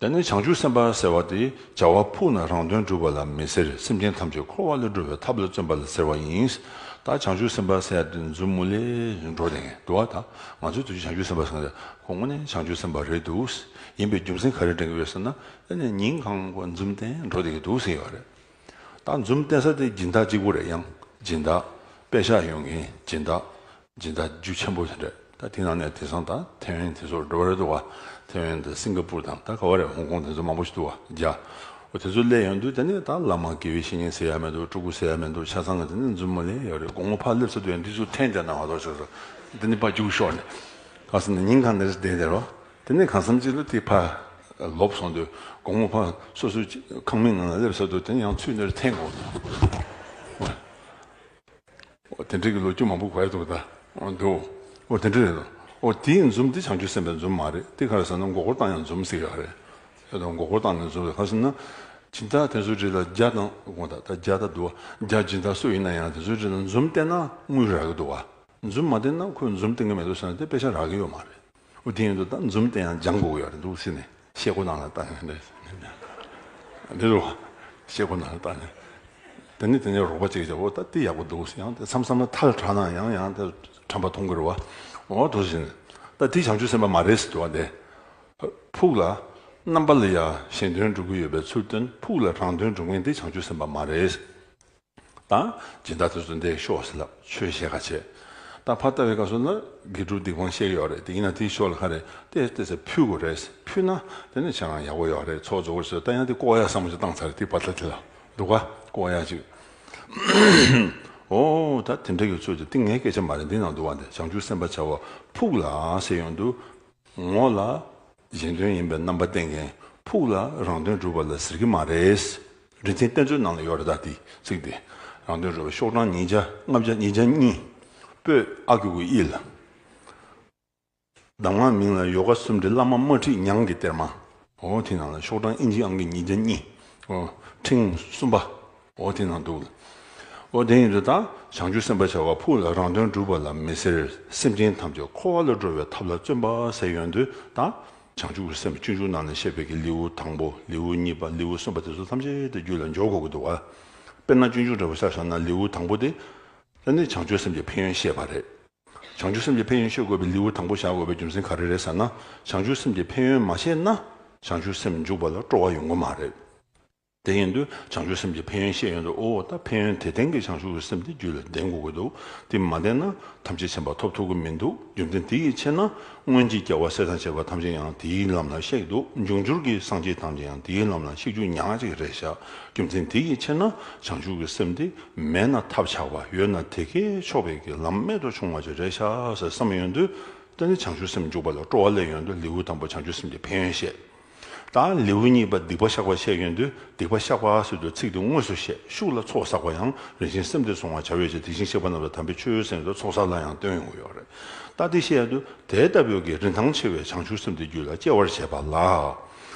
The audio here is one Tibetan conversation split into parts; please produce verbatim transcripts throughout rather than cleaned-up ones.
དེ་ནས་བྱང་ཆུབ་སེམས་དཔའ་ཟེར་བ་དེ་བྱ་བ་ཕུགས་ན་རང་དོན་སྒྲུབ་པ་ལ་མི་ཟེར། སེམས་ཅན་ཐམས་ཅད་འཁོར་བ་ལས་སྒྲོལ་བའི་ཐབས་ལ་བརྩོན་པ་ལ་ཟེར་བ་ཡིན། ད་བྱང་ཆུབ་སེམས་དཔའ་ཟེར་ཡ་དེ་འཛུམ་མུ་ལེ་འགྲོ་བསྡད་མཁན་འདུག་བ། ད་ང་ཚོའི་དུས་ཚོད་བྱང་ཆུབ་སེམས་དཔའ་ཟེར་མཁན་དེ་ཁོ་དངོས་གནས་བྱང་ཆུབ་སེམས་དཔའ་རེད་འདུག། ཡིན་པའི་རྒྱུ་མཚན་ག་རེ་དྲན་གྱི་ཡོད་ཟེར་ན། དེ་ནས་ཉིན་གང་ཁོ་འཛུམ་བསྟན་འགྲོ་བསྡད་ཀྱི་འདུག་ཟེར་གྱི་ཡོད་རེད། ད་འཛུམ་བསྟན་ས་དེ་སྦྱིན་བདག་གཅིག་པུ་རེད། ཡང་སྦྱིན་བདག་དཔེ་ཆ་ཡོང་མཁན་སྦྱིན་བདག་སྦྱིན་བདག་རྒྱུ་ཆེན་པོ་དེ་འདྲ། ད་དེ་ནང་ནས་དེང་སང་ད་ཐེ་ཝན་དེ་ཚོ་འགྲོ་བ་རེད་འདུག་བ། ཐེ་ཝན་དང་སིང་ག་པུར་དང་ད་ག་བ་རེད། ཧོང་ཀོང་དེ་ཚོ་མང་པོ་ཞིག་འདུག་བ། རྒྱ། འོ་དེ་ཚོ་སླེབས་ཡོང་དུས་དེ་ནས་ད་བླ་མ་དགེ་བའི་བཤེས་གཉེན་ཟེར་ཡ་མི་འདུག། སྤྲུལ་སྐུ་ཟེར་ཡ་མི་འདུག། ཆ་ཚང་གི་དེ་ནས་འཛུམ་མུ་ལེ་ཡོད་རེད། དགོང་མོ་ཕར་སླེབས་ཚར་དུས་ཡང་འདི་ཚོ་འཐེན་བསྡད་ན་མ་གཏོགས་ཟེར་སོ། འདི་ནི་ཕར་རྒྱུགས་ཤོར་ནས། ག་ཟེར་ན་ཉིན་གང་འདིར་བསྡད་བསྡད་རོ། དེ་ནས་གང་འཚམ་ཅིག་ལ་དེ་ཕར་ལོབས་སོང་དུས་དགོང་མོ་ཕར་སོ་སོའི་ཁང་མིག་ནང་ལ་སླེབས་ཚར་དུས་དེ་ནས་ཡང་ཚུར་འདིར་འཐེན་དགོས་འདུག། འོ་དེ་འདྲའི་གི་ལོ་རྒྱུས་མང་པོ་གོ་ཡ་འདུག་ད། འོ་འདུག། འོ་དེ་འདྲ་རེད། འོ་དེའི་འཛུམ་དེ་བྱང་ཆུབ་སེམས་དཔའི་འཛུམ་མ་རེད། དེ་ག་རེ་ཟེར་ན་མགོ་སྐོར་བཏང་ཡང་འཛུམ་ཟེར་ཡོད་རེད། ཡོད་དང་མགོ་སྐོར་བཏང་ནས་འཛུམ་རེད། ག་རེ་ཟེར་ན། སྦྱིན་བདག་དེ་ཚོའི་རིགས་ལ་རྒྱ་དང་དགོངས་དག་ད་རྒྱ་ད་འདུག་བ། རྒྱ་སྦྱིན་བདག་སུ་ཡིན་ན་ཡང་དེ་ཚོའི་རིགས་ལ་འཛུམ་བསྟན་ན་དངུལ་རག་གི་འདུག་བ། འཛུམ་མ་བསྟན་ན་ཁོས་འཛུམ་བསྟན་གི་མེད་འདུག་ཟེར་ན་དེ་དཔེ་ཆ་རག་གི་ཡོད་མ་རེད། འོ་དེ་ཡིན་དུས་ད་འཛུམ་བསྟན་ཡང་སྦྱང་དགོས་ཀྱི་ཡོད་རེད་འདུག་ཟེར་ནས་ཤེལ་སྒོ་ནང་ལ་ལྟ་ནས་རེད། འདི་རུ་ཤེལ་སྒོ་ནང་ལ་ལྟ་ནས། དེ་ནས་དེ་ནས་རོགས་པ་གཅིག་གིས་འོ་ད་དེ་ཡག་པོ་འདུག་ཟེར། ཡང་དེ་མཚམས་མཚམས་ལ་ཐལ་དྲགས་ན་ཡང་ཡང་དེ་ཁྲམ་པ་མཐོང་གི་རེད་བ། འོ་འདུག་ཟེར་ནས། ད་དེ་བྱང་ཆུབ་སེམས་དཔའ་མ་རེད་ཟེར་འདུག་བ་དེ། ཕུགས་ལ་རྣམ་པ་ལ་ཡང་གཞན་དོན་སྒྲུབ་ཀྱི་ཡོད་པའི་ཚུལ་སྟོན། ཕུགས་ལ་རང་དོན་སྒྲུབ་མཁན་དེ་བྱང་ཆུབ་སེམས་དཔའ་མ་རེད། ད་སྦྱིན་བདག་དེ་ཚོ་འདི་ཤོག་ཟེར་ལབ། ཆོས་བཤད་ག་བྱེད། ད་ཕར་ལྟ་བའི་སྐབས་སུ་ན་དགེ་སྒྲུབ་སྡིག་སྤང་བཤད་ཀྱི་ཡོད་རེད། དེ་ཡིན་ན་དེའི་ཤོག་ལ་ག་རེ་དེ་དེ་ཚོ་ཕུལ་དགོས་རེད། ཕུལ་ན་དེ་ནི་ཆ་ཚང་ཡག་པོ་ཡོད་རེད། ཚོགས་རྫོགས་པ་ཞིག་ད་ཡང་དེ་བཀོག་ཡ་བསམ་བློ་ཞིག་བཏང་ཚར། དེ་ཕར་ལྟ་དེ་ལ་འདུག་ག་བཀོག་ཡ་ཅིག། འོ་ད་དེ་འདྲ་གི་ཚོད་ཅིག་དེ་ངའི་སྐད་ཆ་མ་རེད། འདི་ནང་འདུག་བ། འདི་བྱང་ཆུབ་སེམས་དཔའ་བྱ་བ་ཕུགས་ལ་ཟེར་ཡོང་དུས། ངོ་ལ་གཞན་དོན་ཡིན་པའི་རྣམ་པ་བསྟན་མཁན། ཕུགས་ལ་རང་དོན་སྒྲུབ་པ་ལ་ཟེར་གྱི་མ་རེད། རིག་འཛིན་བསྟན་བཅོས་ནང་ལ་ཡོད་རེད་ད་དེ་ཚིག་དེ། རང་དོན་སྒྲུབ་པ་ཤོག་གྲངས་ཉིས་བརྒྱ་ལྔ་བརྒྱ་ཉིས་བརྒྱ་གཉིས། པོད་ཨ་གི་གུ་ཨི་ལ། གདམས་ངག་མིང་ལ་ཡོ་ག་སུམ་ཁྲི་བླ་མ་དམར་ཁྲིད་ཉང་གི་གཏེར་མ། འོ་དེ་ནང་ལ་ཤོག་གྲངས་ཨིན་ཇི་ཨང་ཀི་ཉིས་བརྒྱ་གཉིས། འོ་ཕྲེང་གསུམ་པ། འོ་དེ་ནང་འདུག། འོ་དེ་ཡིན་དུས་ད་བྱང་ཆུབ་སེམས་དཔའ་བྱ་བ་ཕུགས་ལ་རང་དོན་སྒྲུབ་པ་ལ་མི་ཟེར། སེམས་ཅན་ཐམས་ཅད་འཁོར་བ་ལས་སྒྲོལ་བའི་ཐབས་ལ་བརྩོན་པ་ཟེར་ཡོང་དུས་ད། བྱང་ཆུབ་ཀྱི་སེམས་སྤྱོད་འཇུག་ནང་ནས་བཤད་པའི་གི་ལེའུ་དང་པོ་ལེའུ་གཉིས་པ་ལེའུ་གསུམ་པ་དེ་ཚོ་ཐམས་ཅད་དེ་རྒྱུད་ལ་འཇོག་དགོས་ཀྱི་འདུག་བ། དཔེར་ན་སྤྱོད་འཇུག་འདྲ་པོ་ཆ་བཞག་ན་ལེའུ་དང་པོ་དེ། དེ་ནི་བྱང་ཆུབ་སེམས་ཀྱི་ཕན་ཡོན་བཤད་པ་རེད། བྱང་ཆུབ་སེམས་ཀྱི་ཕན་ཡོན་བཤད་དགོས་པའི་ལེའུ་དང་པོ་བཞག་དགོས་པའི་རྒྱུ་མཚན་ག་རེ་རེད་ཟེར་ན། བྱང་ཆུབ་སེམས་ཀྱི་ཕན་ཡོན་མ་བཤད་ན། བྱང་ཆུབ་སེམས་འཇུག་པ་ལ་སྤྲོ་བ་ཡོང་གི་མ་རེད། དེ་ཡིན་དུས་བྱང་ཆུབ་སེམས་ཀྱི་ཕན་ཡོན་བཤད་ཡོང་དུས་ཨོ་ད་ཕན་ཡོན་དེ་ལྡན་གྱི་བྱང་ཆུབ་ཀྱི་སེམས་དེ་རྒྱུད་ལ་ལྡན་དགོས་ཀྱི་འདུག། དེ་མ་ལྡན་ན་ཐམས་ཅད་མཁྱེན་པ་ཐོབ་ཐུབ་ཀྱི་མི་འདུག། རྒྱུ་མཚན་དེ་ཡི་ཕྱིར་ན་སྔོན་གྱི་རྒྱལ་བ་སྲས་དང་བཅས་པ་ཐམས་ཅད་ཡང་དེའི་ལམ་ལ་གཤེགས་འདུག། འབྱུང་འགྱུར་གྱི་སངས་རྒྱས་ཐམས་ཅད་ཡང་དེའི་ལམ་ལ་གཤེགས་རྒྱུ་ཉག་གཅིག་རེད་ཤག། རྒྱུ་མཚན་དེ་ཡི་ཕྱིར་ན་བྱང་ཆུབ་ཀྱི་སེམས་དེ་མེད་ན་ཐབས་ཆག་པ། ཡོད་ན་དེ་ཀའི་ཆོག་པའི་གི་ལམ་རྨད་དུ་བྱུང་བ་ཅིག་རེད་ཤག་ཟེར་བསམ་ཡོང་དུས། དེ་ནི་བྱང་ཆུབ་སེམས་འཇུག་པ་ལ་སྤྲོ་བ་སླེབས་ཡོང་དུས་ལེའུ་དང་པོ་བྱང་ཆུབ་སེམས་ཀྱི་ཕན་ཡོན་བཤད། ད་ལེའུ་གཉིས་པ་སྡིག་པ་བཤགས་པ་བཤད་ཡོང་དུས་སྡིག་པ་བཤགས་པ་ཟེར་དུས་ཚིག་དེ་དངོས་སུ་བཤད། ཤུགས་ལ་ཚོགས་བསགས་པ་ཡང་རིན་ཆེན་སེམས་དེ་བཟུང་བར་བྱ་བའི་ཕྱིར། དེ་བཞིན་གཤེགས་པ་རྣམས་ལ་དམ་པའི་ཆོས་ཟེར་དུས་ཚོགས་བསགས་ལ་ཡང་བསྟན་ཡོང་གི་ཡོད་རེད། ད་དེ་བཤད་དུས་དེ་ལྟ་བུའི་གི་རིན་ཐང་ཆེ་བའི་བྱང་ཆུབ་སེམས་དེ་རྒྱུད་ལ་སྐྱེ་བར་བྱེད་པ་ལ།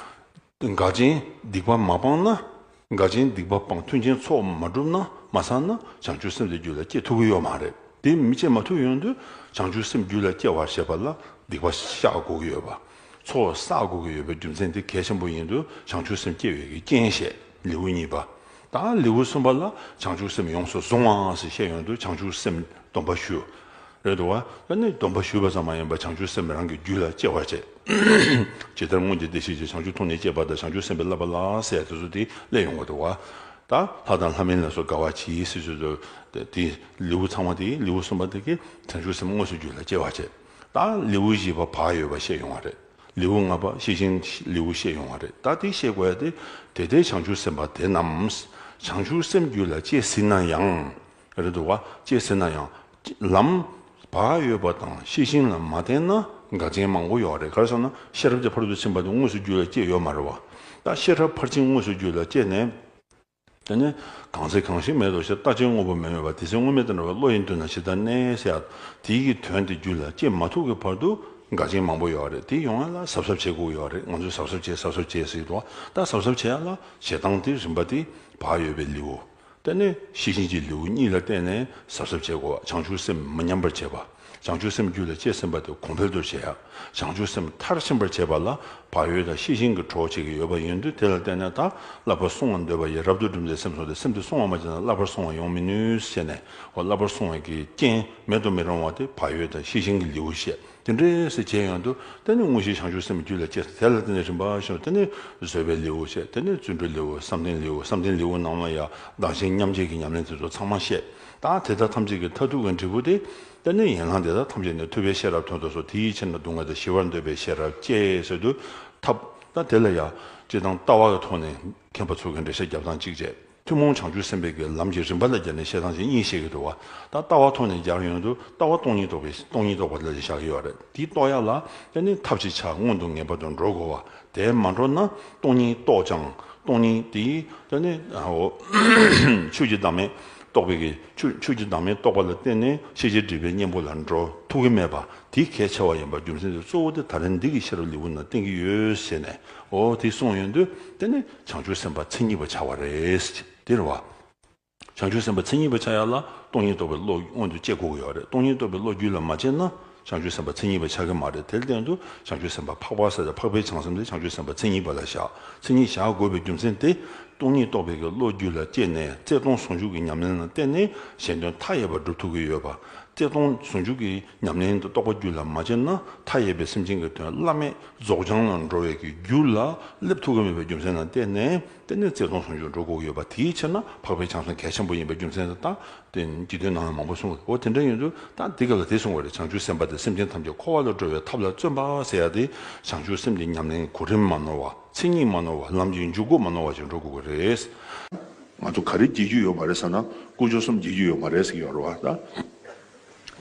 འགལ་རྐྱེན་སྡིག་པ་མ་སྤངས་ན། འགལ་རྐྱེན་སྡིག་པ་སྤངས་མཐུན་རྐྱེན་ཚོགས་མ་བསྒྲུབས་ན་མ་བསགས་ན་བྱང་ཆུབ་སེམས་དེ་རྒྱུད་ལ་སྐྱེ་ཐུབ་ཀྱི་ཡོད་མ་རེད། དེ་མི་སྐྱེ་མ་ཐུབ་ཡོང་དུས་བྱང་ཆུབ་སེམས་རྒྱུད་ལ་སྐྱེ་བར་བྱེད་པ་ལ་སྡིག་པ་བཤགས་དགོས་ཀྱི་ཡོད་པ། ཚོགས་བསགས་དགོས་ཀྱི་ཡོད་པའི་རྒྱུ་མཚན་དེ་གལ་ཆེན་པོ་ཡིན་དུས་བྱང་ཆུབ་སེམས་སྐྱེ་བའི་གི་རྐྱེན་བཤད། ལེའུ་གཉིས་པ། ད་ལེའུ་གསུམ་པ་ལ་བྱང་ཆུབ་སེམས་ཡོངས་སུ་བཟུང་བ་ཟེར་བཤད་ཡོང་དུས་བྱང་ཆུབ་སེམས་སྡོམ་པ་ཞུ། རེད་འདུག་བ། ད་ནི་སྡོམ་པ་ཞུས་པ་ཙམ་མ་ཡིན་པར་བྱང་ཆུབ་སེམས་རང་གི་རྒྱུད་ལ་སྐྱེ་བར་བྱེད། ཇི་ལྟར་སྔོན་གྱི་བདེ་གཤེགས་ཀྱིས་བྱང་ཆུབ་ཐུགས་ནི་བསྐྱེད་པ་དང་། བྱང་ཆུབ་སེམས་དཔའི་བསླབ་པ་ལ་ཟེར་ཡ་དེ་ཚོ་དེ་སླེབས་ཡོང་གི་འདུག་བ། ད་ལྷ་དང་ལྷ་མིན་ལ་སོགས་དགའ་བ་གྱིས་ཟེར་ཚུལ་དུ་དེ་ལེའུ་ཚང་མ་དེ་ལེའུ་གསུམ་པ་དེ་གིས་བྱང་ཆུབ་སེམས་དངོས་སུ་རྒྱུད་ལ་སྐྱེ་བར་བྱེད། ད་ལེའུ་བཞི་པ་བག་ཡོད་པ་བཤད་ཡོང་བ་རེད། ལེའུ་ལྔ་པ་ཤེས་བཞིན་ལེའུ་བཤད་ཡོང་བ་རེད། ད་དེ་བཤད་དགོས་ཡ་དེ་དེ་ལྟའི་བྱང་ཆུབ་སེམས་དཔའ་དེ་རྣམས་བྱང་ཆུབ་སེམས་རྒྱུད་ལ་སྐྱེས་ཟིན་ན་ཡང་། རེད་འདུག་བ། སྐྱེས་ཟིན་ན་ཡང་། ལམ། བག་ཡོད་པ་དང་ཤེས་བཞིན་ལ་མ་བརྟེན་ན་འགལ་རྐྱེན་མང་པོ་ཡོད་རེད། ག་རེ་ཟེར་ན་ཤེས་རབ་ཀྱི་ཕ་རོལ་ཏུ་ཕྱིན་པ་དེ་དངོས་སུ་རྒྱུད་ལ་སྐྱེས་ཡོད་མ་རེད་བ། ད་ཤེས་རབ་ཕར་ཕྱིན་དངོས་སུ་རྒྱུད་ལ་སྐྱེས་ནས། དེ་ནས་གང་ཚེ་གང་ཞིག་མེད་དོ་ཞེས་རྟག་ཆད་དངོས་པོ་མི་སྨོད་པ། དེ་ཚེ་དངོས་མེད་དུ་འགྲོ་བའི་བློ་ཡིས་མཐུན་ན་ཇི་ལྟར་གནས་ཟེར་ཡ། དེའི་གི་དོན་དེ་རྒྱུད་ལ་སྐྱེ་མ་ཐུབ་ཀྱི་བར་དུ་འགལ་རྐྱེན་མང་པོ་ཡོད་རེད། དེ་ཡོང་ཡ་ལ་གཟབ་གཟབ་བྱེད་དགོས་ཡོད་རེད། ང་ཚོས་གཟབ་གཟབ་བྱེད་གཟབ་གཟབ་བྱེད་ཟེར་གྱི་འདུག། ད་གཟབ་གཟབ་བྱེད་ཡ་ལ་བྱེད་སྟངས་དེ་རིམ་པ་དེ་བག་ཡོད་པའི་ལེའུ། དེ་ནས་ཤེས་བཞིན་གྱི་ལེའུ་གཉིས་ལ་བརྟེན་ནས་གཟབ་གཟབ་བྱེད་དགོས་པ། བྱང་ཆུབ་སེམས་མི་ཉམས་པར་བྱེད་པ། བྱང་ཆུབ་སེམས་རྒྱུད་ལ་སྐྱེས་ཟིན་པ་དེ་གོང་འཕེལ་དུ་བྱེད་ཡ། བྱང་ཆུབ་སེམས་མཐར་ཕྱིན་པར་བྱེད་པ་ལ་བག་ཡོད་དང་ཤེས་བཞིན་གྱི་གྲོགས་བྱེད་ཀྱི་ཡོད་པ་ཡིན་དུས། དེ་ལ་བརྟེན་ནས་ད་བསླབ་པ་བསྲུང་བར་འདོད་པ་ཡིས་རབ་ཏུ་བསྒྲིམས་ཏེ་སེམས་བསྲུང་སྟེ། སེམས་དེ་བསྲུང་བ་མ་བྱས་ན་བསླབ་པར་བསྲུང་བ་ཡོང་མི་ནུས་ཞེས་ནས། འོ་བསླབ་པར་བསྲུང་བའི་གི་རྐྱེན་མེད་དུ་མི་རུང་བ་དེ་བག་ཡོད་དང་ཤེས་བཞིན་གྱི་ལེའུ་བཤད། དེ་འདྲའི་ཟེར་བྱས་ཡོང་དུས། དེ་ནི་དངོས་གཞི་བྱང་ཆུབ་སེམས་རྒྱུད་ལ་སྐྱེས། དེ་ལ་བརྟེན་ནས་རིམ་པ་བཞིན་དུ། དེ་ནི་བཟོད་པའི་ལེའུ་བཤད། དེ་ནི་བརྩོན་འགྲུས་ལེའུ། བསམ་གཏན་ལེའུ། བསམ་གཏན་ལེའུ་ནང་ལ་ཡང་བདག་གཞན་མཉམ་བརྗེ་གི་ཉམས་ལེན་དེ་ཚོ་ཚང་མ་བཤད། ད་དེ་དག་ཐམས་ཅད་ཀྱི་མཐར་ཐུག་གི་འབྲས་བུ་དེ། དེ་ནི་ཡན་ལག་འདི་དག་ཐམས་ཅད་ནི་ཐུབ་པའི་ཤེས་རབ་ཐོབ་ཏུ་གསོལ། དེ་ཡི་ཕྱིར་ན་སྡུག་བསྔལ་དང་ཞི་བར་འདོད་པའི་ཤེས་རབ་བསྐྱེད་ཟེར་དུས། ཐབས་ད་དེ་ལ་ཡང་སྤྱིར་བཏང་ལྟ་བ་གི་ཐོག་ནས་མཁྱེན་པ་ཚོ་གི་འགྲེལ་བཤད་རྒྱབ་སྟངས་གཅིག་བྱས། ཐུན་མོང་བྱང་ཆུབ་སེམས་དཔའི་གི་ལམ་གྱི་རིམ་པ་ལ་སྦྱར་ནས་བཤད་སྟངས་ཀྱི་གཉིས་བཤད་ཀྱི་འདུག་བ། ད་ལྟ་བ་ཐོག་ནས་སྦྱར་ཡོང་དུས། ལྟ་བ་སྟོང་ཉིད་རྟོགས་པའི། སྟོང་ཉིད་རྟོགས་པ་ལ་བཞག་གི་ཡོད་རེད། དེའི་རྟོགས་ཡ་ལ་དེ་ནི་ཐབས་ཅིག་ཆགས། སྔོན་དུ་ངེས་པར་དུ་འགྲོ་དགོས་པ། དེ་མ་འགྲོ་ན་སྟོང་ཉིད་རྟོགས་ཀྱང་། སྟོང་ཉིད་དེ་དེ་ནི་འོ་ཆོས་ཀྱི་བདག་མེད་རྟོགས་པའི་གི། ཆོས་ཆོས་ཀྱི་བདག་མེད་རྟོགས་པ་ལ་བརྟེན་ནས་ཤེས་བྱའི་སྒྲིབ་པའི་གཉེན་པོ་ལ་འགྲོ་ཐུབ་ཀྱི་མེད་པ་དེ་གལ་ཆེ་བ་ཡིན་པ་རྒྱུ་མཚན་དེ་གཙོ་བོ་དེ་ད་རེས་འདི་གི་ཤེས་རབ་ལེའུ་ནང་བསྟན་གྱི་ཡོད་ཟེར་ནས། འོ་དེ་གསུངས་ཡོང་དུས། དེ་ནི་བྱང་ཆུབ་སེམས་དཔའ་མཚན་ཉིད་པ་ཆགས་པ་རེད། དེ་རེད་བ། བྱང་ཆུབ་སེམས་དཔའ་མཚན་ཉིད་པ་ཆགས་ཡ་ལ་སྟོང་ཉིད་རྟོགས་པའི་བློ་སྔོན་དུ་སྐྱེ་དགོས་ཀྱི་ཡོད་རེད། སྟོང་ཉིད་རྟོགས་པའི་བློ་རྒྱུད་ལ་མ་སྐྱེས་ན་བྱང་ཆུབ་སེམས་དཔའ་མཚན་ཉིད་པ་ཆགས་ཀྱི་མ་རེད། དེར་བརྟེན་དུ་བྱང་ཆུབ་སེམས་དཔའ་འཕགས་པ་ཟེར་ཏེ། འཕགས་པའི་བྱང་སེམས་དེ་བྱང་ཆུབ་སེམས་དཔའ་མཚན་ཉིད་པ་ལ་བཞག་མཚན་ཉིད་བཞག་དགོས་པའི་རྒྱུ་མཚན་དེ། སྟོང་ཉིད་རྟོགས་པའི་གི་བློ་རྒྱུད་ལ་སྐྱེས་ནས་རྩལ་སྟོང་ཟུང་འཇུག་གི་ཉམས་ལེན་ལ་བརྟེན་ནས་གཞན་དོན་མཐའ་ཡས་པ་སྒྲུབ་ཐུབ་ཀྱི་ཡོད་པ། རྩལ་སྟོང་ཟུང་འཇུག་གི་ཉམས་ལེན་དུ་རྟོགས་པ་རྒྱུད་ལ་མ་སྐྱེས་ན། མཐའ་ཡས་པའི་སེམས་ཅན་གྱི་དོན་བླ་མེད་རྫོགས་བྱང་ལ་འགྲོ་བའི་གི་རྒྱུ་ལ་སླེབས་ཐུབ་ཀྱི་མེད་པའི་རྒྱུ་མཚན་ལ་བརྟེན་ནས། དེ་ནི་རྩལ་སྟོང་ཟུང་འཇུག་འགྲོ་དགོས་ཀྱི་ཡོད་པ། དེའི་ཕྱིར་ན་འཕགས་པའི་བྱང་སེམས་གལ་ཆེན་པོ་ཡིན་པའི་རྒྱུ་མཚན་དེ་དང་། དེ་འཇིག་རྟེན་ནང་ཡང་མང་པོ་གསུངས། འོ་དེ་འདྲ་ཡིན་དུས། ད་འདི་ག་ལ་དེ་གསུངས་པ་རེད། བྱང་ཆུབ་སེམས་དཔའ་དེ་སེམས་ཅན་ཐམས་ཅད་འཁོར་བ་ལས་སྒྲོལ་བའི་ཐབས་ལ་བརྩོན་པ་ཟེར་ཡ་དེ། བྱང་ཆུབ་སེམས་ཀྱི་ཉམས་ལེན་གོ་རིམ་མ་ནོར་བ། མཚན་ཉིད་མ་ནོར་བ། ལམ་གྱི་འཇུག་སྒོ་མ་ནོར་བ་ཞིག་འགྲོ་དགོས་ཀྱི་རེད། ང་ཚོ་ག་རེ་བགྱིད་རྒྱུ་ཡོད་མ་རེད་ཟེར་ན། དཀོན་མཆོག་གསུམ་བགྱིད་རྒྱུ་ཡོད་མ་རེད་ཟེར་གྱི་ཡོད་རེད་བ། ད་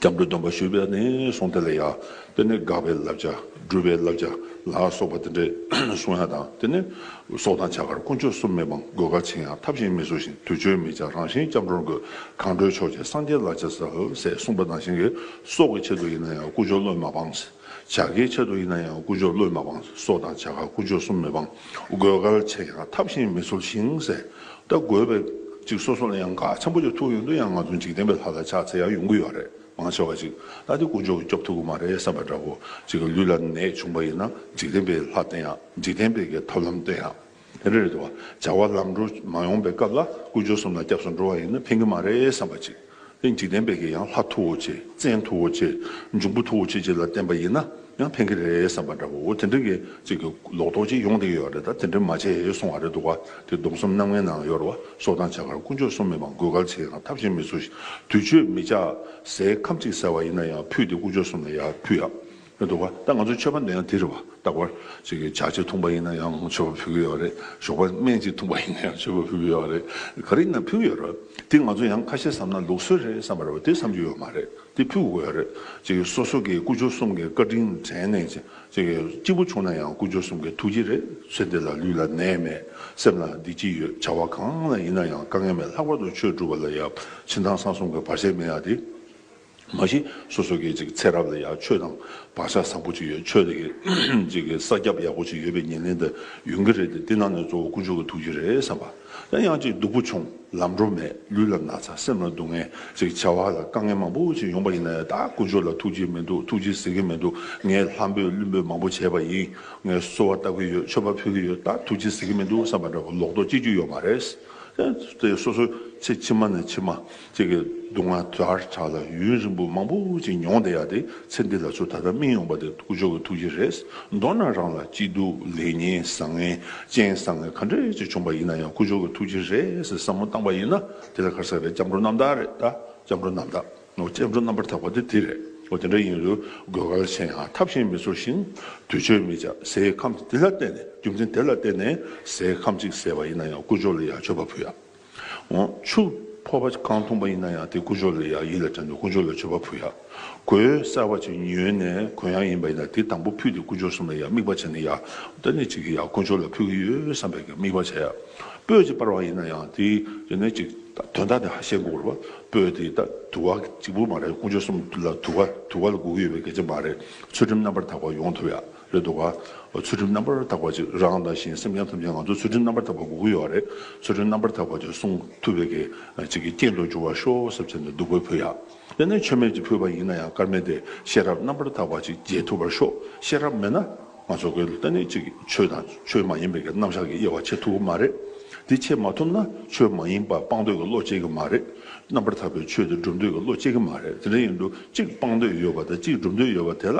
སྐྱབས་འགྲོའི་སྡོམ་པ་ཞུས་པ་ནས་བཟུང་། དེ་ལ་ཡང་དེ་ནས་དགག་པའི་བསླབ་བྱ། སྒྲུབ་པའི་བསླབ་བྱ་ལ་སོགས་པ་དེ་འདྲས་གསུང་ཡ་དང་། དེ་ནས་སྲོག་དང་བྱ་དགར་དཀོན་མཆོག་གསུམ་མི་སྤང་། དགོས་འགལ་ཆེ་ཡང་ཐབས་གཞན་མི་འཚོལ་ཞིང་། དུས་མཆོད་མི་བྱ་རང་གཞན་སྐྱབས་འགྲོར་འགོད། གང་འགྲོ་ཕྱོགས་ཀྱི་སངས་རྒྱས་ལ་ཕྱག་འཚལ་ལོ། ཞེས་གསུངས་པ་ནང་བཞིན་གྱི། སྲོག་གི་ཆེད་དུ་ཡིན་ན་ཡང་དཀོན་མཆོག་བློས་མ་སྤངས། བྱ་དགའི་ཆེད་དུ་ཡིན་ན་ཡང་དཀོན་མཆོག་བློས་མ་སྤངས། སྲོག་དང་བྱ་དགར་དཀོན་མཆོག་གསུམ་མི་སྤང་། དགོས་འགལ་ཆེ་ཡང་ཐབས་གཞན་མི་འཚོལ་ཞིང་ཟེར། ད་དགོས་པའི་ཅིག་སོ་སོ་ལ་ཡང་འགལ་ཆེན་པོ་ཅིག་ཐུག་ཡོང་དུས། ཡང་ང་ཚོ་འཇིག་རྟེན་པའི་ལྷ་ལ་ཕྱག་འཚལ་ཡ་ཡོང་གི་ཡོད་རེད། མང་ཆེ་བ་ཅིག་ད་དེ་དཀོན་མཆོག་གིས་སྐྱོབ་ཐུབ་ཀྱི་མ་རེད་བསམ་པ་འདྲ་བོ། ཅིག་ལུས་ལ་ནད་བྱུང་པ་ཡིན་ན། འཇིག་རྟེན་པའི་ལྷ་བསྟེན་ཡ། འཇིག་རྟེན་པའི་གི་ཐབས་ལམ་བསྟེན་ཡ། དེ་འདྲ་རེད་འདུག་བ། བྱ་བ་ལམ་འགྲོ་མ་ཡོང་པའི་སྐབས་ལ་དཀོན་མཆོག་གསུམ་ལ་སྐྱབས་སུ་འགྲོ་བ་ཡིན་ན་ཕན་གྱི་མ་རེད་བསམ་པ་ཅིག་དེ་འཇིག་རྟེན་པའི་གི་ཡང་ལྷ་མཐུ་བོ་ཆེ། བཙན་མཐུ་བོ་ཆེ། འབྱུང་པོ་མཐུ་བོ་ཆེ་ཅིག་ལ་བརྟེན་པ་ཡིན་ན་ཡང་ཕན་གྱི་རེད་བསམ་པ་འདྲ་བོ། འོ་དེ་འདྲ་གི་ཅིག་གི་ལོག་རྟོག་ཅིག་ཡོང་བསྡད་ཀྱི་ཡོད་རེད། ད་དེ་འདྲ་མ་བྱེད་གསུང་བ་རེད་འདུག་བ། དེ་སྡོམ་གསུམ་རྣམ་ལྔའི་ནང་ཡོད་རེད་བ། སྲོག་དང་བྱ་དགར་དཀོན་མཆོག་གསུམ་མི་སྤང་། དགོས་འགལ་ཆེ་ཡང་ཐབས་གཞན་མི་འཚོལ་ཞིང་། དུས་མཆོད་མི་བྱ། ཟས་ཁམ་གཅིག་ཟས་པ་ཡིན་ན་ཡང་ཕུད་དེ་དཀོན་མཆོག་གསུམ་ལ་ཡར་ཕུལ་ཡ། རེད་འདུག་བ། ད་ང་ཚོ་མཆོད་པ་འདོན་ཡ་དེ་རེད་བ། རྟག་པར་ཅིག་གི་ཇ་ཅིག་འཐུང་པ་ཡིན་ན་ཡང་མཆོད་པ་ཕུལ་གྱི་ཡོད་རེད། ཞོགས་པ་སྨན་ཅིག་འཐུང་པ་ཡིན་ན་ཡང་མཆོད་པ་ཕུལ་གྱི་ཡོད་རེད། ག་རེ་ཡིན་ན་ཕུལ་གྱི་ཡོད་རེད། དེ་ང་ཚོ་ཡང་ཁ་ཤས་བསམ་ན་ལུགས་སྲོལ་རེད་བསམ་པ་རེད་བ། དེ་བསམ་རྒྱུ་ཡོད་མ་རེད། དེ་ཕུལ་དགོས་ཡོད་རེད། ཅིག་གི་སོ་སོ་གི་དཀོན་མཆོག་གསུམ་གི་བཀའ་དྲིན་དྲན་ནས་ཅིག་གི་སྐྱིད་པོ་བྱུང་ན་ཡང་དཀོན་མཆོག་གསུམ་གི་ཐུགས་རྗེ་རེད། ཚེ་འདི་ལ་ལུས་ལ་ནད་མེད། སེམས་ལ་བདེ་སྐྱིད་ཡོད། བྱ་བ་གང་ལ་ཡིན་ན་ཡང་དཀའ་ངལ་མེད། ལྷག་པར་དུ་ཆོས་སྒྲུབ་པ་ལ་ཡང་ཕྱི་ནང་གསང་གསུམ་གྱི་བར་ཆད་མེད་ཡ་དེ། མ་གཞི་སོ་སོ་གི་ཅིག་ཚེ་རབས་ལ་ཡང་ཆོས་དང་བག་ཆགས་བཟང་པོ་ཅིག་ཡོད། ཆོས་དེ་གི་ཅིག་གི་ས་རྒྱབ་ཡག་པོ་ཅིག་ཡོད་པའི་ཉེར་ལེན་དེ་ཡོང་གི་རེད་དེ། དེ་ནང་ནས་གཙོ་བོ་དཀོན་མཆོག་གི་ཐུགས་རྗེ་རེད་བསམ་པ། ཡང་ཡང་ཅིག་སྡུག་པོ་བྱུང་། ལམ་འགྲོ་མེད། ལུས་ལ་ན་ཚ། སེམས་ལ་སྡུག་བསྔལ། ཅིག་བྱ་བ་ལ་དཀའ་ངལ་མང་པོ་ཅིག་ཡོང་པ་ཡིན་ན་ཡང་། ད་དཀོན་མཆོག་ལ་ཐུགས་རྗེ་མི་འདུག་ཐུགས་རྗེ་གཟིགས་ཀྱི་མི་འདུག་ངས་ལྷ་འབོད་ཀླུ་འབོད་མང་པོ་བྱས་པ་ཡིན། ངས་གསོལ་བ་བཏབ་ཀྱི་ཡོད། མཆོད་པ་ཕུལ་གྱི་ཡོད། ད་ཐུགས་རྗེ་གཟིགས་ཀྱི་མི་འདུག་བསམ་པ་འདྲ་བོ་ལོག་རྟོག་སྐྱེ་རྒྱུ་ཡོད་མ་རེད། དེ་སོ་སོ་ཚེ་ཕྱི་མ་ནས་ཕྱི་མ་ཅིག་གི་སྡུག་བསྔལ་དལ་དྲགས་ལ་ཡུན་རིང་པོ་མང་པོ་ཅིག་མྱོང་བསྡད་ཡ་དེ། ཚེ་འདི་ལ་ཚུར་ད་ལྟ་སྨིན་ཡོང་པ་དེ་དཀོན་མཆོག་གི་ཐུགས་རྗེ་རེད། མདོར་ན་རང་ལ་སྐྱིད་སྡུག་ལེགས་ཉེས་བཟང་ངན་རྐྱེན་བཟང་ངན་ག་འདྲས་ཅིག་བྱུང་པ་ཡིན་ན་ཡང་དཀོན་མཆོག་གི་ཐུགས་རྗེ་རེད་ཟེར་བསམ་བློ་བཏང་པ་ཡིན་ན། དེ་ལ་ག་རེ་ཟེར་རེད། སྐྱབས་འགྲོ་རྣམ་དག་རེད། ད་སྐྱབས་འགྲོ་རྣམ་དག་ནོ། སྐྱབས་འགྲོ་རྣམ་པར་དག་པ་དེ་དེ་རེད། འོ་དེ་འདྲ་ཡིན་དུས་དགོས་འགལ་ཆེ་ཡང་ཐབས་གཞན་མི་འཚོལ་ཞིང་། དུས་མཆོད་མི་བྱ། ཟས་ཁམ་དེ་ལ་བརྟེན་ནས། རྒྱུ་མཚན་དེ་ལ་བརྟེན་ནས་ཟས་ཁམ་གཅིག་ཟས་པ་ཡིན་ན་ཡང་དཀོན་མཆོག་ལ་ཡང་མཆོད་པ་ཕུལ་ཡ། འོ་ཆུ་ཕོར་པ་གང་འཐུང་པ་ཡིན་ན་ཡང་དེ་དཀོན་མཆོག་ལ་ཡང་ཡིད་ལ་དྲན་དུས་དཀོན་མཆོག་ལ་མཆོད་པ་ཕུལ་ཡ། གོས་གསར་པ་ཅིག་ཉོས་ནས་གོན་ཡ་ཡིན་པ་ཡིན་ན་དེ་དང་པོ་ཕུད་དེ་དཀོན་མཆོག་གསུམ་ལ་ཡང་དམིགས་པ་བྱས་ནས་ཡ། ད་ནི་ཅིག་གི་ཡ་དཀོན་མཆོག་ལ་ཕུལ་གྱི་ཡོད་བསམ་པའི་གི་དམིགས་པ་བྱས་ཡ། སྤོས་ཅིག་སྤར་བ་ཡིན་ན་ཡང་དེ་དེ་ནས་ཅིག་དོན་དག་དེ་ཧ་ཤེས་དགོས་རེད་བ། སྤོས་དེ་ད་དུ་བ་གཅིག་པུ་མ་རེད། དཀོན་མཆོག་གསུམ་ལ་དུ་བ་དུ་བ་ལ་དགོས་ཀྱི་ཡོད་པའི་སྐད་ཆ་མ་རེད། ཚུལ་ཁྲིམས་རྣམ་པར་དག་པ་ཡོང་ཐུབ་ཡ། རེད་འདུག་ག་ཚུལ་ཁྲིམས་རྣམ་པར་དག་པ་ཅིག་རང་དང་གཞན་སེམས་ཅན་ཐམས་ཅད་ང་ཚོ་ཚུལ་ཁྲིམས་རྣམ་པར་དག་པ་དགོས་ཀྱི་ཡོད་རེད། ཚུལ་ཁྲིམས་རྣམ་པར་དག་པ་ཅིག་སྲུང་ཐུབ་པའི་གི་ཅིག་གི་རྐྱེན་དུ་འགྱུར་བར་ཤོག་ཟེར་བྱས་ནས་བདུག་སྤོས་ཕུལ་ཡ། དེ་ནས་མཆོད་མེ་ཅིག་ཕུལ་བ་ཡིན་ན་ཡང་། དཀར་མེ་དེ་ཤེས་རབ་རྣམ་པར་དག་པ་ཅིག་རྒྱས་ཐུབ་པར་ཤོག་ཤེས་རབ་མེད་ན་ང་ཚོ་གི་ད་ནི་ཅིག་ཆོས་དང་ཆོས་མ་ཡིན་པའི་གི་རྣམ་གཞག་གི་དབྱེ་བ་ཕྱེ་ཐུབ་ཀྱི་མ་རེད། དེ་ཕྱེ་མ་ཐུབ་ན་ཆོས་མ་ཡིན་པ་སྤང་འདོད་ཀྱི་བློ་སྐྱེ་གི་མ་རེད། རྣམ་པར་དག་པའི་ཆོས་དེ་སྒྲུབ་འདོད་ཀྱི་བློ་སྐྱེ་གི་མ་རེད། དེ་འདྲ་ཡིན་དུས་གཅིག་སྤང་འདོད་ཡོད་པ་དང་གཅིག་སྒྲུབ་འདོད་ཡོད་པ་དེ་ལ་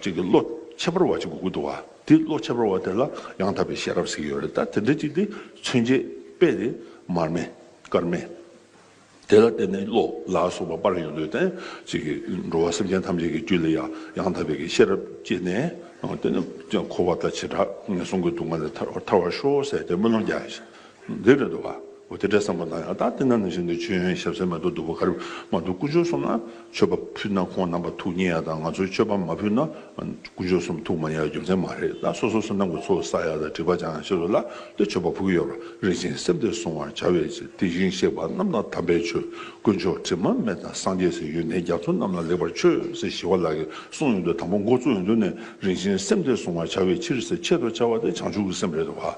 ཅིག་གི་བློ་ཁྱད་པར་བ་ཅིག་དགོས་ཀྱི་འདུག་བ། དེ་བློ་ཁྱད་པར་བ་དེ་ལ་ཡང་དག་པའི་ཤེས་རབ་ཟེར་གྱི་ཡོད་རེད། ད་དེ་འདྲ་ཅིག་དེ་མཚོན་བྱེད་དཔེ་དེ་མར་མེ། དཀར་མེ། དེ་ལ་བརྟེན་ནས་བློ་ལ་སོགས་པ་སྤར་ཡོང་དུས་ཏེ། ཅིག་གིས་འགྲོ་བ་སེམས་ཅན་ཐམས་ཅད་ཀྱི་རྒྱུད་ལ་ཡང་ཡང་དག་པའི་གི་ཤེས་རབ་སྐྱེས་ནས། དེ་ནི་འཁོར་བ་དང་བྱེ་བྲག་ངན་སོང་གི་སྡུག་བསྔལ་ལས་ཐར་ཐར་བར་ཤོག་ཟེར་ཏེ་སྨོན་ལམ་རྒྱག་ཡ་འདི་རེད་འདུག་བ། འོ་དེ་འདྲའི་བསམ་བློ་བཏང་ཡ། ད་དེ་ན་ནང་བཞིན་དུ་མཆོད་ཡོན་ཞབས་བསིལ་མ་གཏོགས་བདུག་སྤོས་ག་རེ་མ་འདུག་དཀོན་མཆོག་གསུམ་ལ་མཆོད་པ་ཕུལ་ན་ཁོང་རྣམ་པ་ཐུགས་མཉེས་ཡ་དང་། ང་ཚོས་མཆོད་པ་མ་ཕུལ་ན། དཀོན་མཆོག་གསུམ་ཐུགས་མ་མཉེས་རྒྱུ་མཚན་མ་རེད། ད་སོ་སོ་བསོད་ནམས་ཀྱི་ཚོགས་བསགས་ཡ་དང་སྒྲིབ་པ་སྦྱང་ཡ་ཆེད་དུ་ལ་དེ་མཆོད་པ་ཕུལ་གྱི་ཡོད་རེད། རིན་ཆེན་སེམས་དེ་བསྲུང་བར་བྱ་བའི་ཕྱིར། དེ་བཞིན་གཤེགས་པ་རྣམས་དང་དམ་པའི་ཆོས། དཀོན་མཆོག་དྲི་མ་མེད་དང་སངས་རྒྱས་སྲས། ཡོན་ཏན་རྒྱ་མཚོ་རྣམས་ལ་ལེགས་པར་མཆོད་ཟེར་ཞི་བ་ལྷ་གིས་གསུངས་ཡོང་དུས། དང་པོ་འགོ་བཙུགས་ཡོང་དུས་ནས་རིན་ཆེན་སེམས་དེ་བསྲུང་བར་བྱ་བའི་ཕྱིར་ཟེར། ཆེད་དུ་བྱ་བ་དེ་བྱང་ཆུབ་ཀྱི་སེམས་རེད་འདུག་བ།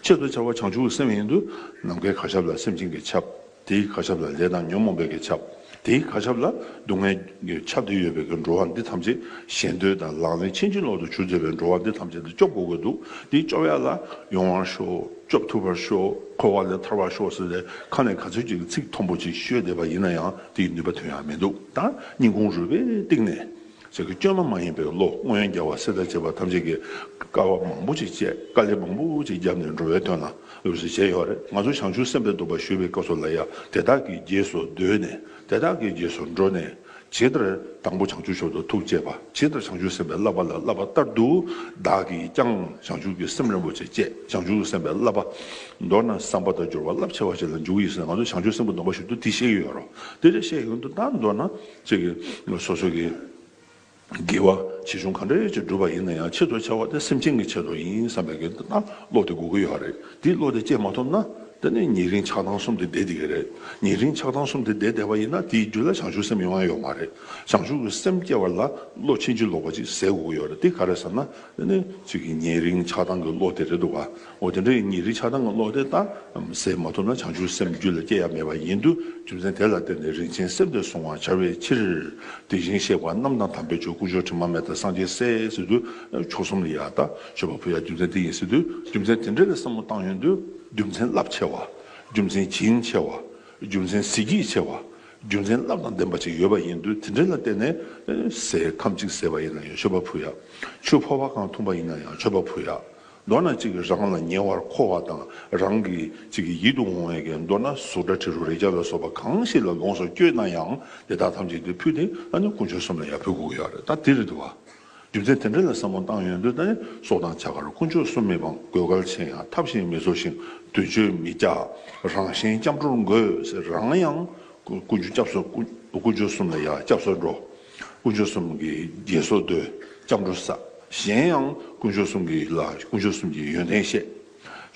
ཆེད་དུ་བྱ་བ་བྱང་ཆུབ་ཀྱི་སེམས་ཡིན་དུས། ནམ་མཁའི་གར་ཁྱབ་ལ་སེམས་ཅན་གྱིས་ཁྱབ། དེའི་གར་ཁྱབ་ལ་ལས་དང་ཉོན་མོངས་པའི་གིས་ཁྱབ། དེའི་གར་ཁྱབ་ལ་སྡུག་བསྔལ་གྱིས་ཁྱབ་སྟེ་ཡོད་པའི་གི་འགྲོ་བ་འདི་ཐམས་ཅད་ཞེ་འདོད་དང་ལག་ལེན་ཕྱིན་ཅི་ལོག་ཏུ་གྱུར་བསྡད་པའི་འགྲོ་བ་འདི་ཐམས་ཅད་དེ་སྐྱོབ་དགོས་ཀྱི་འདུག་དེ་སྐྱོབ་ཡ་ལ་ཡོང་བར་ཤོག་སྐྱོབ་ཐུབ་པར་ཤོག་འཁོར་བ་ལས་ཐར་བར་ཤོག་ཟེར་ཏེ་ཁ་ནས་ག་ཚོད་ཅིག་ཚིག་མཐོན་པོ་ཅིག་ཤོད་བསྡད་པ་ཡིན་ན་ཡང་། དེའི་ནུས་པ་ཐོན་ཡ་མི་འདུག་ད་སྙིང་ཁུང་རུས་པའི་གཏིང་ནས། ཅིག་གི་བཅོས་མ་མ་ཡིན་པའི་བློ། སྔོན་རྒྱལ་བ་སྲས་དང་བཅས་པ་ཐམས་ཅད་ཀྱིས་དཀའ་བ་མང་པོ་ཅིག་སྤྱད། དཀའ་ལས་མང་པོ་ཅིག་བརྒྱབ་ནས་འགྲོ་བའི་དོན་ལ་ལུས་སུ་བྱས་ཡོད་རེད། ང་ཚོ་བྱང་ཆུབ་སེམས་དཔའི་སྡོམ་པ་ཞུ་བའི་སྐབས་སུ་ལ་ཡང་དེ་དག་གི་རྗེས་སུ་ཟློས་ནས། དེ་དག་གི་རྗེས་སུ་འགྲོ་ནས། ཇི་ལྟར་དང་པོ་བྱང་ཆུབ་མཆོག་ཏུ་ཐུགས་བསྐྱེད་པ། ཇི་ལྟར་བྱང་ཆུབ་སེམས་དཔའི་བསླབ་པ་ལ་བསླབ་པ་ལྟར་དུ་བདག་གིས་ཀྱང་བྱང་ཆུབ་ཀྱི་སེམས་རིན་པོ་ཆེ་བསྐྱེད། བྱང་ཆུབ་ཀྱི་སེམས་དཔའི་བསླབ་པ། མདོར་ན་བསམ་པ་དང་སྦྱོར་བ་རླབས་ཆེ་བ་ཞིག་ལ་འཇུག་ཡིན་ཟེར། ང་ཚོ་བྱང་ཆུབ་སེམས་དཔའི་སྡོམ་པ་ཞུ་དུས་དེ་བཤད་ཀྱི་ཡོད་རེད། དེ་འདྲ་བཤད་ཡོང་དུས་ད་མདོར་ན་ཅིག་གི་སོ་སོ་གི་དགེ་བ་ཆེ་ཆུང་ག་འདྲ་ཅིག་བསྒྲུབས་པ་ཡིན་ན་ཡང་། ཆེད་དུ་བྱ་བ་དེ་སེམས་ཅན་གྱི་ཆེད་དུ་ཡིན་བསམ་པའི་གི་ད་བློ་དེ་དགོས་ཀྱི་ཡོད་རེད། དེ་བློ་དེ་སྐྱེ་མ་ཐུབ་ན། དེ་ནས་ཉེ་རིང་ཆགས་སྡང་གསུམ་དེ་བསྡད་བསྡད་ཀྱི་རེད། ཉེ་རིང་ཆགས་སྡང་གསུམ་དེ་བསྡད་བསྡད་པ་ཡིན་ན། དེའི་རྒྱུད་ལ་བྱང་ཆུབ་སེམས་ཡོང་ཡ་ཡོད་མ་རེད། བྱང་ཆུབ་ཀྱི་སེམས་སྐྱེ་བ་ལ་བློ་ཕྱིན་ཅི་ལོག་པ་ཅིག་ཟད་དགོས་ཀྱི་ཡོད་རེད། དེ་ག་རེ་ཟེར་ན། དེ་ནས་ཅིག་གི་ཉེ་རིང་ཆགས་སྡང་གི་བློ་དེ་རེད་འདུག་ག་འོ་དེ་འདྲའི་ཉེ་རིང་ཆགས་སྡང་གི་བློ་དེ་ད་ཟད་མ་ཐུབ་ན་བྱང་ཆུབ་སེམས་རྒྱུད་ལ་སྐྱེ་ཡ་མེད་པ་ཡིན་དུས། རྒྱུ་མཚན་དེ་ལ་བརྟེན་ནས་རིན་ཆེན་སེམས་དེ་བསྲུང་བར་བྱ་བའི་ཕྱིར། དེ་བཞིན་གཤེགས་པ་རྣམས་དང་དམ་པའི་ཆོས། དཀོན་མཆོག་དྲི་མ་མེད་དང་སངས་རྒྱས་སྲས་ཟེར་དུས། མཆོག་གསུམ་ལ་ཡ་ད་མཆོད་པ་ཕུལ་ཡ་རྒྱུ་མཚན་དེ་ཡིན་ཟེར་དུས། རྒྱུ་མཚན་དེ་འདྲ་ལ་བསམ་བློ་བཏང་ཡོང་དུས། རྒྱུ་མཚན་རླབས་ཆེ་བ། རྒྱུ་མཚན་བྱིན་ཆེ་བ། རྒྱུ་མཚན་གཟི་བརྗིད་ཆེ་བ། རྒྱུ་མཚན་རླབས་དང་ལྡན་པ་ཅིག་ཡོད་པ་ཡིན་དུས། དེ་འདྲ་ལ་བརྟེན་ནས་ཟས་ཁམ་གཅིག་ཟས་པ་ཡིན་ན་ཡང་མཆོད་པ་ཕུལ་ཡ། ཆུ་ཕོར་པ་གང་འཐུང་པ་ཡིན་ན་ཡང་མཆོད་པ་ཕུལ་ཡ། མདོར་ན་གཅིག་གིས་རང་ལ་ཉེ་བར་མཁོ་བ་དང་། རང་གི་གཅིག་གི་ཡིད་དུ་འོང་བའི་གི། མདོར་ན་གཟུགས་སྒྲ་དྲི་རོ་རེག་བྱ་ལ་སོགས་པ་གང་ཞིག་ལ་ལོངས་སུ་སྤྱོད་ན་ཡང་། དེ་དག་ཐམས་ཅད་དེ་ཕུལ་ཏེ་ཨ་ནི་དཀོན་མཆོག་གསུམ་ལ་ཡར་ཕུལ་དགོས་ཀྱི་ཡོད་རེད། ད་དེ་རེད་འདུག་བ། རྒྱུ་མཚན་དེ་འདྲ་ལ་བསམ་བློ་བཏང་ཡོང་དུས། ད་ནི་སྲོག་དང་བྱ་དགར་དཀོན་མཆོག་གསུམ་མི་སྤང་། དགོས་གལ་ཆེ་ཡང་ཐབས་གཞན་མི་འཚོལ་ཞིང་། དུས་མཆོད་མི་བྱ་རང་གཞན་སྐྱབས་འགྲོར་འགོད་ཟེར། རང་ཡང་དཀོན་མཆོག་སྐྱབས་སུ། དཀོན་མཆོག་གསུམ་ལ་ཡར་སྐྱབས་སུ་འགྲོ། དཀོན་མཆོག་གསུམ་གྱི་རྗེས་སུ་ཟློས། སྐྱབས་འགྲོ་བསགས། གཞན་ཡང་དཀོན་མཆོག་གསུམ་གྱི་ལ། དཀོན་མཆོག་གསུམ་གྱི་ཡོན་ཏན་བཤད།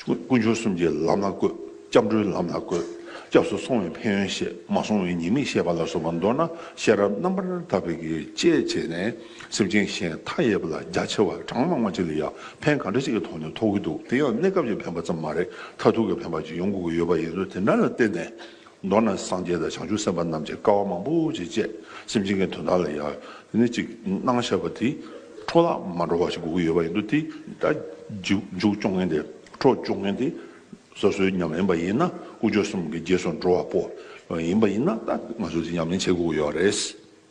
དཀོན་མཆོག་གསུམ་གྱི་ལམ་ལ་བཀོད། སྐྱབས་འགྲོའི་ལམ་ལ་བཀོད། སྐྱབས་སུ་སོང་བའི་ཕན་ཡོན་བཤད། མ་སོང་བའི་ཉེས་དམིགས་བཤད་པ་ལ་སོགས་པ། མདོར་ན་ཤེས་རབ་རྣམ་པར་དག་པའི་གི་དཔྱད་བྱས་ནས། སེམས་ཅན་གཞན་མཐའ་ཡས་པ་ལ་རྒྱ་ཆེ་བ་གྲངས་མང་བ་ཅིག་ལ་ཡང་ཕན་ག་འདྲ་ཅིག་གི་ཐོག་ནས་ཐོགས་ཀྱི་འདུག་དེ་ཡང་གནས་སྐབས་ཀྱི་ཕན་པ་ཙམ་མ་རེད། མཐར་ཐུག་གི་ཕན་པ་ཅིག་ཡོང་དགོས་ཀྱི་ཡོད་པ་ཡིན་དུས། དེ་འདྲ་ལ་བརྟེན་ནས། མདོར་ན་སངས་རྒྱས་དང་བྱང་ཆུབ་སེམས་དཔའ་རྣམས་ཀྱིས་དཀའ་བ་མང་པོ་ཅིག་སྤྱད། སེམས་ཅན་གྱི་དོན་དག་ལ་ཡང་དེ་ནི་ཅིག་གནང་བཞག་པ་དེ་འཕྲོ་བརླག་མ་འགྲོ་བ་ཞིག་དགོས་ཀྱི་ཡོད་པ་ཡིན་དུས། དེ་ད་མཇུག་མཇུག་སྐྱོང་མཁན་དེ། འཕྲོ་སྐྱོང་མཁན་དེ་སོ་སོའི་ཉམས་ལེན་པ་ཡིན་ན། དཀོན་མཆོག་གསུམ་གྱི་རྗེས་སུ་འགྲོ་བ་པོ་ཡིན་པ་ཡིན་ན། ད་ང་ཚོས་དེ་ཉམས་ལེན་བྱེད་དགོས་ཀྱི་ཡོད་རེད།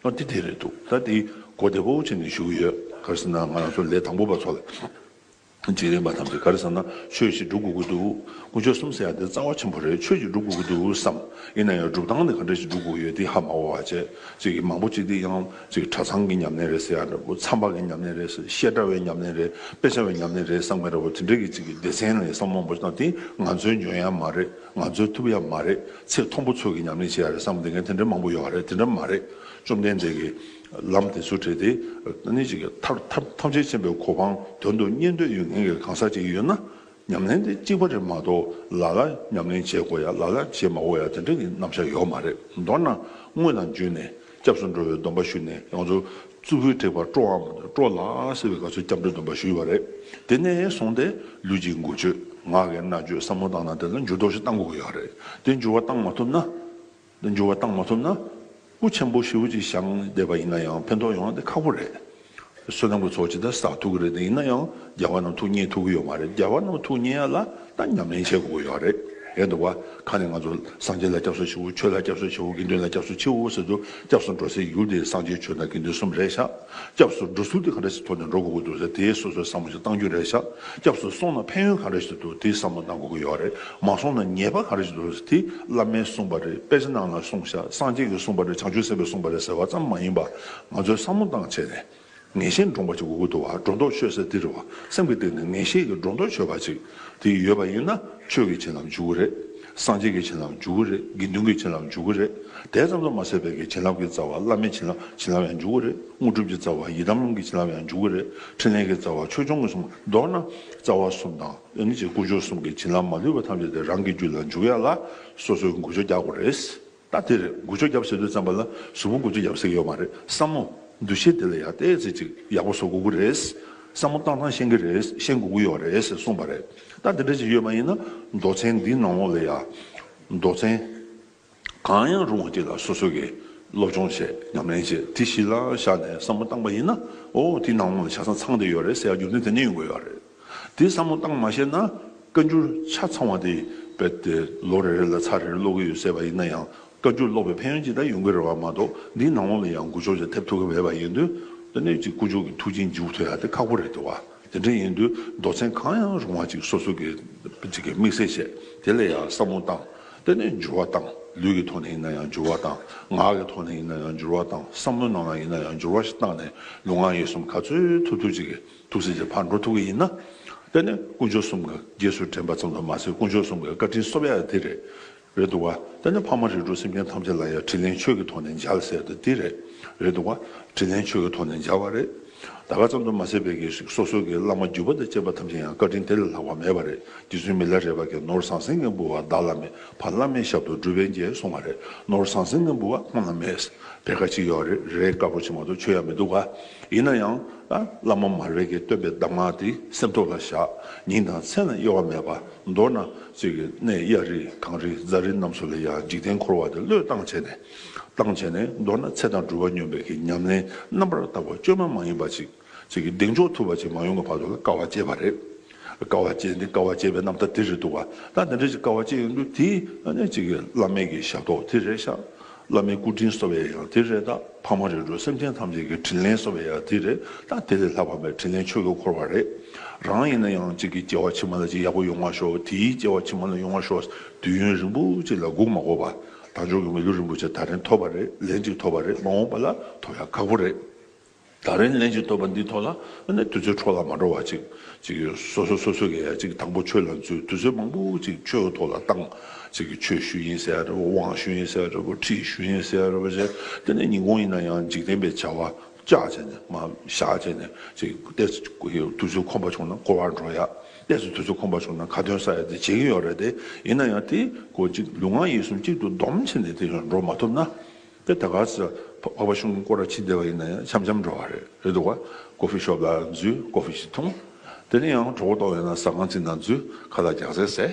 ཨ་དེ་དེ་རེད་འདུག་ད་དེ་གོ་བདེ་པོ་བྱས་ནས་ཞུ་གི་ཡོད། ག་རེ་ཟེར་ན། ང་རང་ཚོ་ལས་དང་པོ་པ་ཚོ་ལ། འཇིག་རྟེན་པ་ཐམས་ཅད་ག་རེ་ཟེར་ན། ཆོས་ཤིག་སྒྲུབ་དགོས་ཀྱི་འདུག་དཀོན་མཆོག་གསུམ་ཟེར་ཡ་དེ་རྩ་བ་ཆེན་པོ་རེད། ཆོས་ཤིག་སྒྲུབ་དགོས་ཀྱི་འདུག་བསམ། ཡིན་ན་ཡང་སྒྲུབ་སྟངས་དེ་ག་འདྲ་ཞིག་སྒྲུབ་དགོས་ཡོད་དེ་ཧ་མ་གོ་བ་བྱས། ཅིག་གིས་མང་པོ་ཅིག་དེ་ཡང་ཅིག་གྲྭ་ཚང་གི་ཉམས་ལེན་རེད་ཟེར་ཡ་འདྲ་པོ། མཚམས་པ་གི་ཉམས་ལེན་རེད་ཟེར། བཤད་གྲྭ་བའི་ཉམས་ལེན་རེད། དཔེ་ཆ་བའི་ཉམས་ལེན་རེད་བསམ་མཁན་འདྲ་པོ། དེ་འདྲ་གི་ཅིག་གི་སྡེ་ཚན་ལ་བསམ་བློ་མང་པོ་ཞིག་བཏང་། དེ་ང་ཚོའི་འཇོན་ཡ་མ་རེད། ང་ཚོའི་ཐུབ་ཡ་མ་རེད། ཚེ་མཐོན་པོ་ཚོ་གི་ཉམས་ལེན་བྱེད་ཡ་རེད་བསམ་བསྡད་མཁན་དེ་འདྲ་མང་པོ་ཡོད་རེད། དེ་འདྲ་མ་རེད། བཅོམ་ལྡན་འདས་ཀྱིས་ལམ་དེ་ཚོ་བྲིས་ཏེ། ཨ་ནི་ཅིག་ཐར་ཐར་ཐམས་ཅད་མཁྱེན་པའི་གོ་འཕང་དོན་དུ་གཉེར་འདོད་ཡོད་མཁན་གྱི་གང་ཟག་ཅིག་ཡོད་ན། ཉམས་ལེན་དེ་གཅིག་པ་རེད་མ་གཏོགས། ལ་ལ་ཉམས་ལེན་བྱེད་དགོས་ཡ། ལ་ལ་བྱེད་མ་དགོས་ཡ་དེ་འདྲ་གི་རྣམ་གཞག་ཡོད་མ་རེད། མདོར་ན་དངོས་དང་བརྒྱུད་ནས་སྐྱབས་སུ་འགྲོ་བའི་སྡོམ་པ་ཞུས་ནས། ང་ཚོ་ རྩུབ་པོའི་དྲེགས་པ་སྤྲོ་བའམ་སྤྲོ་ལགས་ཟེར་བའི་སྐབས་སུ་སྐྱབས་འགྲོའི་སྡོམ་པ་ཞུས་པ་རེད། དེ་ནས་བཟུང་སྟེ་ལུས་ཀྱི་འགུལ་སྐྱོད། ངག་གི་སྨྲ་བརྗོད། བསམ་བློ་བཏང་སྟངས་དེ་ལ་འགྱུར་ལྡོག་ཞིག་གཏང་དགོས་ཀྱི་ཡོད་རེད། དེ་འགྱུར་བ་གཏང་མ་ཐུབ་ན། དེ་འགྱུར་བ་གཏང་མ་ཐུབ་ན། སྐུ་ཆེན་པོ་ཞེ་པོ་ཅིག་བཞེངས་བསྡད་པ་ཡིན་ན་ཡང་ཕན་ཐོགས་ཡོང་ཡ་དེ་ཁག་པོ་རེད། བསོད་ནམས་ཀྱི་ཚོགས་ཇི་ལྟར་བསགས་ཐུབ་ཀྱི་རེད། དེ་ཡིན་ན་ཡང་རྒྱལ་བ་རྣམས་ཐུགས་མཉེས་ཐུབ་ཀྱི་ཡོད་མ་རེད། རྒྱལ་བ་རྣམས་ཐུགས་མཉེས་ཡ་ལ་ད་ཉམས་ལེན་བྱེད་དགོས་ཀྱི་ཡོད་རེད། རེད་འདུག་བ། ཁ་ནས་ང་ཚོ་སངས་རྒྱས་ལ་སྐྱབས་སུ་མཆིའོ། ཆོས་ལ་སྐྱབས་སུ་མཆིའོ། དགེ་འདུན་ལ་སྐྱབས་སུ་མཆིའོ་ཟེར་དུས་སྐྱབས་སུ་འགྲོ་སའི་ཡུལ་དེ་སངས་རྒྱས་ཆོས་དང་དགེ་འདུན་གསུམ་རེད་ཤག་སྐྱབས་སུ་འགྲོ་ཚུལ་དེ་ག་འདྲ་ཞིག་ཐོག་ནས་འགྲོ་དགོས་ཀྱི་འདུག་ཟེར་དེའི་སོ་སོའི་བསམ་བློ་ཞིག་གཏང་རྒྱུ་རེད་ཤག་སྐྱབས་སུ་སོང་ན་ཕན་ཡོན་ག་འདྲ་ཞིག་འདུག་དེའི་བསམ་བློ་གཏང་དགོས་ཀྱི་ཡོད་རེད། མ་སོང་ན་ཉེས་པ་ག་འདྲ་ཞིག་འདུག་དེ་བླ་མས་གསུངས་པ་རེད། དཔེ་ཆ་ནང་ལ་གསུངས་ཤག་སངས་རྒྱས་ཀྱིས་གསུངས་པ་རེད། བྱང་ཆུབ་སེམས་དཔས་གསུངས་པ་རེད་ཟེར་བ་ཙམ་མ་ཡིན་པ། ང་ཚོས་བསམ་བློ་བཏང་བྱས་ནས། ངེས་ཤེས་འདྲོངས་པ་ཅིག་དགོས་ཀྱི་འདུག་བ། སྒྲོ་འདོགས་ཆོད་ཟེར་འདི་རེད་བ། སེམས་ཀྱི་སྟེང་ནས་ངེས་ཤེས་ཀྱི་སྒྲོ་འདོགས་ཆོད་པ་ཅིག་དེ་ཡོད་པ་ཡིན་ན་ཆོས་ཀྱི་བྱིན་རླབས་འཇུག་གི་རེད། སངས་རྒྱས་ཀྱི་བྱིན་རླབས་འཇུག་གི་རེད། དགེ་འདུན་གྱི་བྱིན་རླབས་འཇུག་གི་རེད། དེ་ཙམ་དུ་མ་ཟད་པའི་གི་བྱིན་རླབས་ཀྱི་རྩ་བ་བླ་མའི་བྱིན་རླབས་བྱིན་རླབས་ཡང་འཇུག་གི་རེད། དངོས་གྲུབ་ཀྱི་རྩ་བ་ཡི་དམ་ལམ་གྱི་བྱིན་རླབས་ཡང་འཇུག་གི་རེད། འཕྲིན་ལས་ཀྱི་རྩ་བ་ཆོས་སྐྱོང་གི་གསུམ། མདོར་ན་རྩ་བ་གསུམ་དང་ཨ་ནི་ཅིག་དཀོན་མཆོག་གསུམ་གྱི་བྱིན་རླབས་མ་ལུས་པ་ཐམས་ཅད་དེ་རང་གི་རྒྱུད་ལ་འཇུག་ཡ་ལ་སོ་སོའི་འགུལ་སྐྱོད་རྒྱག་དགོས་རེད། ད་དེ་རེད། འགུལ་སྐྱོད་རྒྱབ་ཟེར་དུས་ཙམ་པ་ལ་གཟུགས་པོ་འགུལ་སྐྱོད་རྒྱབ་ཟེར་གྱི་ཡོད་མ་རེད། བསམ་བློ་འདུ་ཤེས་དེ་ལ་ཡང་ཏོག་ཙམ་ཅིག་ཡག་པོ་བཟོ་དགོས་ཀྱི་རེད། བསམ་བློ་བཏང་སྟངས་ཤེས་ཀྱི་རེད། ཤེས་དགོས་ཀྱི་ཡོད་རེད་ཟེར་གསུངས་པ་རེད། ད་དེ་འདྲ་ཅིག་ཡོད་པ་ཡིན་ན་མདོ་ཚན་འདིའི་ནང་ལོགས་ལ་ཡང་མདོ་ཚན་གང་ཡང་རུང་བ་ཅིག་ལ་སོ་སོ་གིས་སློབ་སྦྱོང་བྱས། ཉམས་ལེན་བྱས། དེ་གཞི་ལ་བཞག་ནས་བསམ་བློ་བཏང་པ་ཡིན་ན། ཨོ་དེའི་ནང་ལོགས་ལ་ཆ་ཚང་ཚང་བསྡད་ཡོད་རེད་ཟེར་ཡ་རྒྱུ་མཚན་དེ་ནས་ཡོང་གི་ཡོད་རེད། དེ་བསམ་བློ་བཏང་མ་ཤེས་ན་བཀའ་འགྱུར་ཆ་ཚང་བ་དེ་རྦད་དེ་ལོ་རེ་རེ་ལ་ཚར་རེ་རེ་ཀློག་གི་ཡོད་ཟེར་བ་ཡིན་ན་ཡང་བཀའ་འགྱུར་ཀློག་པའི་ཕན་ཡོན་ཅིག་ད་ཡོང་གི་རེད་བ་མ་གཏོགས་འདིའི་ནང་ལོགས་ལ་ཡང་འགུལ་སྐྱོད་ཅིག་ཐེབས་ཐུབ་ཀྱི་མེད་པ་ཡིན་དུས། དེ་ནས་ཅིག་དཀོན་མཆོག་གི་ཐུགས་རྗེ་མཇུག་ཐུག་ཡ་དེ་ཁག་པོ་རེད་འདུག་བ། དེ་འདྲ་ཡིན་དུས་མདོ་ཚན་གང་ཡང་རུང་བ་ཅིག་སོ་སོ་གི་ཅིག་གི་དམིགས་བསལ་བྱས། དེ་ལ་ཡང་བསམ་བློ་བཏང་། དེ་ནས་འགྱུར་བ་བཏང་། ལུས་ཀྱི་ཐོག་ནས་ཡིན་ན་ཡང་འགྱུར་བ་བཏང་། ངག་གི་ཐོག་ནས་ཡིན་ན་ཡང་འགྱུར་བ་བཏང་། བསམ་བློའི་ནང་ལ་ཡིན་ན་ཡང་འགྱུར་བ་ཞིག་བཏང་ནས་ལུས་ངག་ཡིད་གསུམ་ག་ཚོད་ཐུབ་ཐུབ་ཅིག་གི་ཐུགས་སྲས་ཀྱི་ཕར་འགྲོ་ཐུབ་ཀྱི་ཡིན་ན། དེ་ནས་དཀོན་མཆོག་གསུམ་གྱི་རྗེས་སུ་དྲན་པ་ཙམ་དུ་མ་ཟད་དཀོན་མཆོག་གསུམ་གྱི་བཀའ་དྲིན་གསོབ་ཡ་དེ་རེད། རེད་འདུག་བ། དེ་ནས་ཕ་མ་རིགས་དྲུག་སེམས་ཅན་ཐམས་ཅད་ལ་ཡང་དྲིན་ལན་ཆོས་ཀྱི་ཐོག་ནས་འཇལ་ཟེར་དེ་དེ་རེད། རེད་འདུག་བ། དྲིན་ལན་ཆོས་ཀྱི་ཐོག་ནས་འཇལ་བ་རེད། ད་ག་ཙམ་དུ་མ་ཟད་པའི་གི་སོ་སོ་གི་བླ་མ་བརྒྱུད་པ་དང་བཅས་པ་ཐམས་ཅད་ཡང་བཀའ་དྲིན་དེ་ལས་ལྷག་པ་མེད་པ་རེད། རྗེ་བཙུན་མི་ལ་རས་པ་གིས་ནོར་ཟང་ཟིང་གི་འབུལ་བ་བདག་ལ་མེད། ཕ་བླ་མའི་ཞབས་ཏོག་སྒྲུབ་པས་འཇལ་གསུངས་པ་རེད། ནོར་ཟང་ཟིང་གི་འབུལ་བ་ཁོང་ལ་མེད། བེར་ཀ་གཅིག་ཡོད་རེད། རས་དཀར་པོ་ཅིག་མ་གཏོགས་མཆོད་ཡ་མི་འདུག་ག་ཡིན་ན་ཡང་ད་བླ་མ་མར་པ་གིས་སྟོན་པའི་གདམས་ངག་དེ་སེམས་ཐོག་ལ་བཞག་ཉིན་དང་མཚན་ལ་གཡོ་བ་མེད་པ། མདོར་ན་ཅིག་གི་གནས་གཡའ་རི་གངས་རི་རྫ་རི་རྣམས་སུ་ལ་ཡང་འཇིག་རྟེན་འཁོར་བ་དེ་བློས་བཏང་བྱས་ནས། བཏང་བྱས་ནས་མདོར་ན་ཚེ་དང་སྒྲུབ་པ་སྙོམས་པའི་གི་ཉམས་ལེན་རྣམ་པར་དག་པ་བཅོས་མ་མ་ཡིན་པ་ཅིག་ཅིག་གི་གདེང་འཇོག་ཐུབ་པ་ཅིག་མ་ཡོང་གི་བར་དུ་ལ་དཀའ་བ་སྤྱད་པ་རེད། དཀའ་བ་སྤྱད་འདི་དཀའ་བ་སྤྱད་པའི་རྣམ་ཐར་དེ་རེད་འདུག་བ། ད་དེ་འདྲ་ཅིག་དཀའ་བ་སྤྱད་ཡོང་དུས་དེ་ཨ་ནི་ཅིག་གི་བླ་མའི་གི་ཞབས་ཏོག་དེ་རེད་ཤག་བླ་མའི་སྐུ་དྲིན་གསོ་བའི་ཡང་དེ་རེད། ད་ཕ་མ་རེ་རུ་སེམས་ཅན་ཐམས་ཅད་ཀྱི་དྲིན་ལན་གསོ་བའི་ཡང་དེ་རེད། ད་དེ་ལས་ལྷག་པ་མེད། དྲིན་ལན་ཆོས་ཀྱིས་འཁོར་བ་རེད། རང་ཡིན་ན་ཡང་གཅིག་གི་སྐྱེ་བ་ཕྱི་མ་ལ་ཅིག་ཡག་པོ་ཡོང་བ་ཤོག་དེའི་སྐྱེ་བ་ཕྱི་མ་ལ་ཡོང་བ་ཤོག་དུས་ཡུན་རིང་པོ་ཅིག་ལ་སྒུག་མ་དགོས་པ། དལ་འབྱོར་གྱི་མི་ལུས་རིན་པོ་ཆེ་ད་རིང་ཐོབ་པ་རེད། ལན་གཅིག་ཐོབ་པ་རེད། མ་འོངས་པ་ལ་ཐོབ་ཡ་ཁག་པོ་རེད། ད་རིང་ལན་གཅིག་ཐོབ་པ་འདི་ཐོག་ལ་ཨ་ནི་དུས་ཚོད་འཕྲོ་བརླག་མ་འགྲོ་བ་ཅིག་ཅིག་སོ་སོ་སོ་སོ་གིས་ཡ་ཅིག་དང་པོ་ཆོས་ལ་འཛུལ། དུས་ཚོད་མང་པོ་ཅིག་ཆོས་ཀྱི་ཐོག་ལ་བཏང་། ཅིག་གི་ཆོས་ཞུ་ཡིན་ཟེར་ཡ་འདྲ་པོ། དབང་ཞུ་ཡིན་ཟེར་ཡ་འདྲ་པོ། ཁྲིད་ཞུ་ཡིན་ཟེར་ཡ་འདྲ་པོ་བྱས། དེ་ནས་ཉིན་གུང་ཡིན་ན་ཡང་འཇིག་རྟེན་པའི་བྱ་བ་བཅག་བྱས་ནས་མར་བཞག་བྱས་ནས་ཅིག་ཏོག་ཙམ་དུས་ཚོད་ཁོམ་པ་བྱུང་ན་སྐོར་བར་འགྲོ་ཡ། ཏོག་ཙམ་དུས་ཚོད་ཁོམ་པ་བྱུང་ན་ཁ་འདོན་ས་ཡ་དེ་བྱེད་ཀྱི་ཡོད་རེད་དེ། ཡིན་ན་ཡང་དེ་ཁོ་ཅིག་ལུས་ངག་ཡིད་གསུམ་གཅིག་ཏུ་བསྡོམས་བྱས་ནས་དེ་ཡང་འགྲོ་མ་ཐུབ་ན། དེ་ད་ག་ཚོད་འཕགས་པ་ཤིང་ཀུན་སྐོར་ར་ཕྱིན་བསྡད་པ་ཡིན་ན་ཡང་འཆམ་འཆམ་འགྲོ་བ་རེད། རེད་འདུག་ག་ཀོ་ཧྥི་ཤོབ་ལ་འཛུལ། ཀོ་ཧྥི་ཞིག་འཐུང་། དེ་ནས་ཡང་གྲོད་ཁོག་ལྟོགས་ཡོད་ན་ཟ་ཁང་ཅིག་ནང་འཛུལ། ཁ་ལག་རྒྱགས་ཚད་ཟས།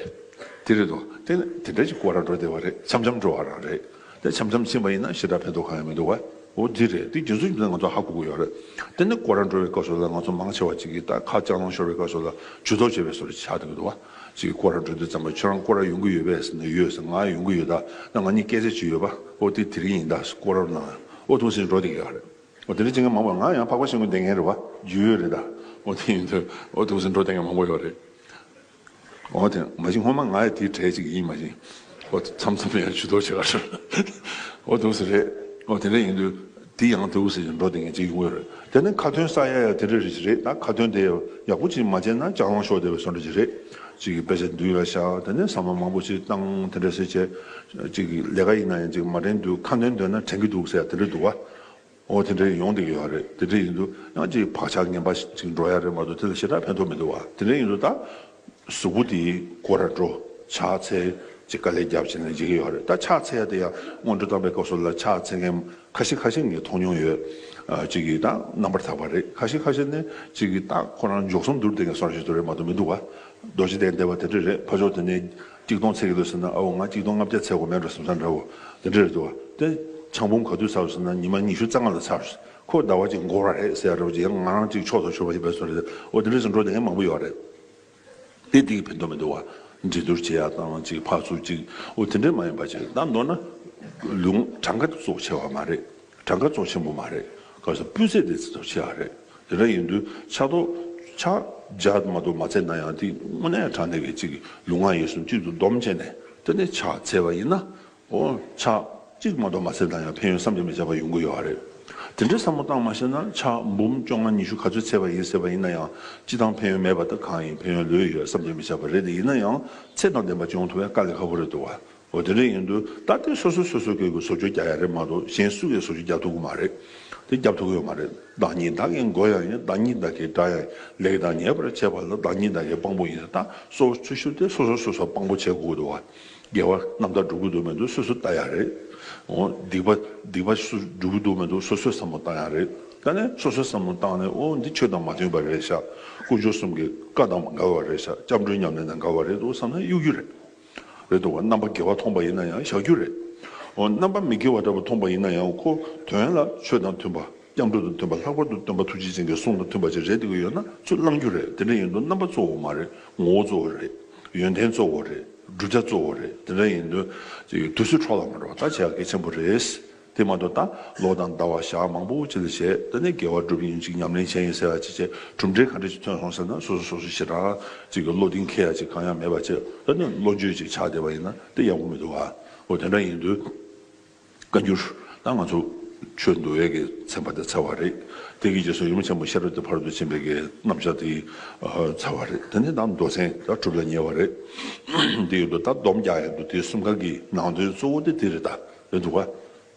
དེ་རེད་འདུག་དེ་ནས་དེ་འདྲ་ཞིག་སྐོར་ར་འགྲོ་བསྡད་པ་རེད། འཆམ་འཆམ་འགྲོ་བ་རང་རེད། དེ་འཆམ་འཆམ་ཕྱིན་པ་ཡིན་ན་ཞེ་དྲག་ཕན་ཐོགས་གང་ཡང་མི་འདུག་ག་འོ་འདི་རེད། དེ་རྒྱུ་མཚན་རྒྱུ་མཚན་ང་ཚོ་ཧ་གོ་གི་ཡོད་རེད། དེ་ནས་སྐོར་ར་འགྲོ་བའི་སྐབས་སུ་ལ་ང་ཚོ་མང་ཆེ་བ་ཅིག་གིས་ད་ཁ་ལྕགས་ལམ་ཤོར་བའི་སྐབས་སུ་ལ་ཇུས་གཏོགས་བྱེད་པའི་བཟོ་འདྲ་ཆགས་བསྡད་ཀྱི་འདུག་ག་ཅིག་སྐོར་ར་འགྲོ་དུས་ཙམ་པ་ཁྱོད་རང་སྐོར་ར་ཡོང་གི་ཡོད་པས་ཟེར་ནས། ཡོད་ཟེར། ང་ཡོང་གི་ཡོད། ད་ད་ང་གཉིས་སྐད་ཆ་ཅིག་ཡོད་པ། ཨོ་དེ་དེ་རིང་ཡིན་ད། སྐོར་ར་ནང་ཨོ་ཐུག་སེ་འགྲོ་བསྡད་ཀྱི་ཡོད་རེད། ཨོ་དེ་འདྲ་བྱེད་མཁན་མང་པོ། ང་ཡང་འཕགས་པ་ཤིང་ཀུན་བསྡད་མཁན་རེད་བ། རྒྱུས་ཡོད་རེད་ད། ཨོ་དེ་ཡིན་དུས་ཨོ་ཐུག་སེ་འགྲོ་བསྡད་མཁན་མང་པོ་ཡོད་རེད། ཨོ་དེ་མ་གཞི་སྔོན་མ་ང་ཡང་དེའི་གྲས་ཅིག་ཡིན། མ་གཞི་ཨོ་མཚམས་མཚམས་ཡང་ཇུས་གཏོགས་བྱེད་ག་ཤོར། ཨོ་ཐུག་སེ་རེད། ཨོ་དེ་འདྲ་ཡིན་དུས་དེ་ཡང་ཐུག་སེ་འགྲོ་བསྡད་མཁན་ཅིག་ཡོང་གི་ཡོད་རེད། དེ་ནས་ཁ་འདོན་ས་ཡ་ཡ་དེ་འདྲ་རེ་ཞིག་རེད། ད་ཁ་འདོན་དེ་ཡག་པོ་ཅིག་མ་བྱས་ན་ལྕགས་ལམ་ཤོར་བསྡད་པའི་བཟོ་འདྲ་ཅིག་རེད། ཅིག་གི་དཔེ་ཆ་མདུན་ལ་བཞག་དེ་ནས་བསམ་བློ་མང་པོ་ཅིག་བཏང་། དེ་འདྲ་ཟེར་བྱས་ཅིག་ལས་ཀ་ཡིན་ན་ཡང་ཅིག་མ་དྲན་དུས་ཁ་འདོན་འདོན་ན་དྲན་གྱི་འདུག་ཟེར་ཡ་དེ་འདྲ་འདུག་བ། ཨོ་དེ་འདྲ་ཡོང་བསྡད་ཀྱི་ཡོད་རེད། དེ་འདྲ་ཡིན་དུས་ཡང་ཅིག་བག་ཆགས་ངན་པ་ཅིག་འགྲོ་ཡ་རེད་མ་གཏོགས་དེ་ལ་ཞེ་དྲག་ཕན་ཐོགས་མི་འདུག་བ། དེ་འདྲ་ཡིན་དུས་ད་གཟུགས་པོ་དེ་སྐོར་ར་འགྲོ། ཕྱག་འཚལ། ཅིག་དཀའ་ལས་རྒྱབ་བྱས་ནས་བྱེད་ཀྱི་ཡོད་རེད། ད་ཕྱག་འཚལ་ཡ་དེ་ཡང་སྔོན་འགྲོ་བཏང་པའི་སྐབས་སུ་ལ་ཕྱག་འཚལ་མཁན་ཁ་ཤས་ཁ་ཤས་ངས་མཐོང་མྱོང་ཡོད། ཨ་ཅིག་གིས་ད་རྣམ་པར་དག་པ་རེད། ཁ་ཤས་ཁ་ཤས་ནི་ཅིག་གིས་ད་ཁོ་རང་མགྱོགས་སོང་འདུག་བསྡད་མཁན་སོང་ཞིག་ཏུ་རེད་མ་གཏོགས་མི་འདུག་བ། རྡོ་རྗེ་གདན་བསྡད་པ་དེ་འདྲ་རེད། ཕར་ཕྱོགས་དེ་ནས་གཅིག་སྟོང་འཚལ་གྱི་འདུག་ཟེར་ན། ཨའོ་ང་གཅིག་སྟོང་ལྔ་བརྒྱ་འཚལ་དགོས་མེད་འགྲོ་བསམ་ས་འདྲ་བོ་དེ་འདྲ་རེད་འདུག་བ། དེ་ཕྱག་འབུམ་ག་དུས་ཚར་ཟེར་ན་ཉི་མ་ཉི་ཤུ་རྩ་ལྔ་ལ་ཚར། ཁོ་ཟླ་བ་གཅིག་འགོར་བ་རེད་ཟེར་ཡ་འདྲ་བོ་ཅིག་ཡང་ང་རང་གཅིག་ཕྱོགས་སུ་ཞུགས་པ་ཡིན་པའི་བཟོ་འདྲ། འོ་དེ་འདྲ་ཞིག་འགྲོ་བསྡད་མཁན་མང་པོ་ཡོད་རེད། དེ་དེ་གི་ཕན་ཐོགས་མི་འདུག་བ། འགྲན་བསྡུར་བྱེད་ཡག་དང་ཅིག་ཕར་ཚུར་ཅིག་འོ་དེ་འདྲས་མ་ཡིན་པ་ཅིག་ད་མདོར་ན་ལུང་གྲངས་ཀ་གཙོ་ཆེ་བ་མ་རེད། གྲངས་ཀ་གཙོ་ཆེན་པོ་མ་རེད། ག་ས་སྤུས་ཚད་དེ་གཙོ་ཆེ་བ་རེད། དེ་འདྲ་ཡིན་དུས་ཕྱག་ཐོག་ཕྱག་བརྒྱ་མ་གཏོགས་མ་འཚལ་ན་ཡང་དེ་དངོས་གནས་དྲང་གནས་ཀྱི་ཅིག་ལུས་ངག་ཡིད་གསུམ་གཅིག་ཏུ་བསྡོམས་བྱས་ནས་དེ་ནས་ཕྱག་འཚལ་བ་ཡིན་ན། འོ་ཕྱག་གཅིག་མ་གཏོགས་མ་འཚལ་ན་ཡང་ཕན་ཡོན་བསམ་གྱིས་མི་ཁྱབ་པ་ཡོང་གི་ཡོད་རེད། དེ་འདྲའི་བསམ་བློ་བཏང་མ་ཤེས་ན་ཕྱག་འབུམ་བཅོ་ལྔ་ཉི་ཤུ་ག་ཚོད་འཚལ་བ་ཡིན་ཟེར་བ་ཡིན་ན་ཡང་སྤྱི་བཏང་ཕན་ཡོན་མེད་པ་ད་གང་ཡིན། ཕན་ཡོན་ལོས་ཡོད་བསམ་གྱིས་མི་ཁྱབ་པ་རེད། དེ་ཡིན་ན་ཡང་ཚད་དང་ལྡན་པ་ཅིག་ཡོང་ཐུབ་པའི་དཀའ་ལས་ཁག་པོ་རེད་འདུག་བ། འོ་དེ་འདྲ་ཡིན་དུས་ད་ལྟའི་སོ་སོ་སོ་སོ་སྐད་ཀྱི་བཟོ་བཅོས་རྒྱག་ཡ་རེད་མ་གཏོགས་གཞན་སུ་གིས་བཟོ་བཅོས་རྒྱག་ཐུབ་ཀྱི་མ་རེད། དེ་རྒྱབ་ཐུབ་ཀྱི་ཡོད་མ་རེད། བདག་ཉིད་བདག་གིས་མགོ་ཡང་ཡིན། བདག་ཉིད་བདག་གི་དགྲ་ཡང་ཡིན། ལེགས་དང་ཉེས་པར་བྱེད་པ་ལ་བདག་ཉིད་བདག་གི་དཔང་པོ་ཡིན། ད་གཙོ་བོ་ཆེ་ཤོས་དེ་སོ་སོ་སོ་སོ་དཔང་པོ་བྱེད་དགོས་ཀྱི་འདུག་བ། དགེ་བ་རྣམ་དག་སྒྲུབ་ཀྱི་འདུག་མི་འདུག་སོ་སོས་ལྟ་ཡ་རེད། འོ་སྡིག་པ་སྡིག་པ་སོ་སོས་སྒྲུབ་ཀྱི་འདུག་མི་འདུག་སོ་སོས་བསམ་བློ་བཏང་ཡ་རེད། ད་ནས་སོ་སོས་བསམ་བློ་བཏང་ནས་འོ་འདི་ཆོས་དང་མ་མཐུན་པ་རེད་ཤག་དཀོན་མཆོག་གསུམ་གྱི་བཀའ་དང་འགལ་བ་རེད་ཤག་སྐྱབས་འགྲོའི་ཉམས་ལེན་དང་འགལ་བ་རེད་འདུག་བསམ་ན་གཡུག་རྒྱུ་རེད། རེད་འདུག་བ། རྣམ་པ་དགེ་བ་མཐོང་པ་ཡིན་ན་ཡང་བཞག་རྒྱུ་རེད། འོ་རྣམ་པ་མི་དགེ་བ་འདྲ་པོ་མཐོང་པ་ཡིན་ན་ཡང་ཁོ་དོན་ལ་ཆོས་དང་མཐུན་པ། སྐྱབས་འགྲོ་དང་མཐུན་པ། ལྷག་པར་དུ་སྟོན་པ་ཐུགས་རྗེ་ཅན་གྱི་གསུང་དང་མཐུན་པ་ཅིག་རེད་བསྡད་ཀྱི་ཡོད་ན་ཚུར་བླང་རྒྱུ་རེད། དེ་འདྲ་ཡིན་དུས་རྣམ་པ་གཙོ་བོ་མ་རེད། ངོ་བོ་གཙོ་བོ་རེད། ཡོན་ཏན་གཙོ་བོ་རེད། བསྒྲུབ་བྱ་གཙོ་བོ་རེད། དེ་འདྲ་ཡིན་དུས་དུས་ཚོད་འཕྲོ་བརླག་མ་འགྲོ་བ་ད་བྱེད་ཡག་གལ་ཆེན་པོ་རེད། དེ་མ་གཏོགས་ད་ལོ་དང་ཟླ་བ་ཞག་མང་པོ་ཅིག་ལ་བྱས། ད་ནི་དགེ་བ་སྒྲུབ་ཡིན་ཅིག་ཉམས་ལེན་བྱས་ཡིན་ཟེར་བ་ཅིག་བྱས་གྲུབ་འབྲས་ག་འདྲ་ཞིག་ཐོན་སོང་ཟེར་ན་སོ་སོ་སོ་སོ་ཞེ་དྲག་ཅིག་གི་བློ་གདེང་འཁེལ་ཡ་ཅིག་གང་ཡང་མེད་པ་བྱས། ད་ནི་བློ་འགྱོད་ཅིག་ཆགས་བསྡད་པ་ཡིན་ན་དེ་ཡག་པོ་མི་འདུག་བ། འོ་དེ་འདྲ་ཡིན་དུས། བཀའ་འགྱུར། ད་ང་ཚོ་ཆོས་འདུལ་བའི་གི་ཚན་པ་དེ་འཚལ་བ་རེད། དེ་གི་རྗེས་སུ་ཡུམ་ཆེན་མོ་ཤེས་རབ་ཀྱི་ཕ་རོལ་ཏུ་ཕྱིན་པའི་གི་རྣམ་གཞག་དེ་འཚལ་བ་རེད། དེ་ནས་ད་མདོ་ཚན་ད་གྲུབ་ལ་ཉེ་བ་རེད། དེ་ཡོད་དུ་ད་སྡོམ་རྒྱག་ཡོད་དུ་དེ་གསུམ་ཀ་གི་ནང་དོན་གཙོ་བོ་དེ་དེ་རེད། ད་རེད་འདུག་ག་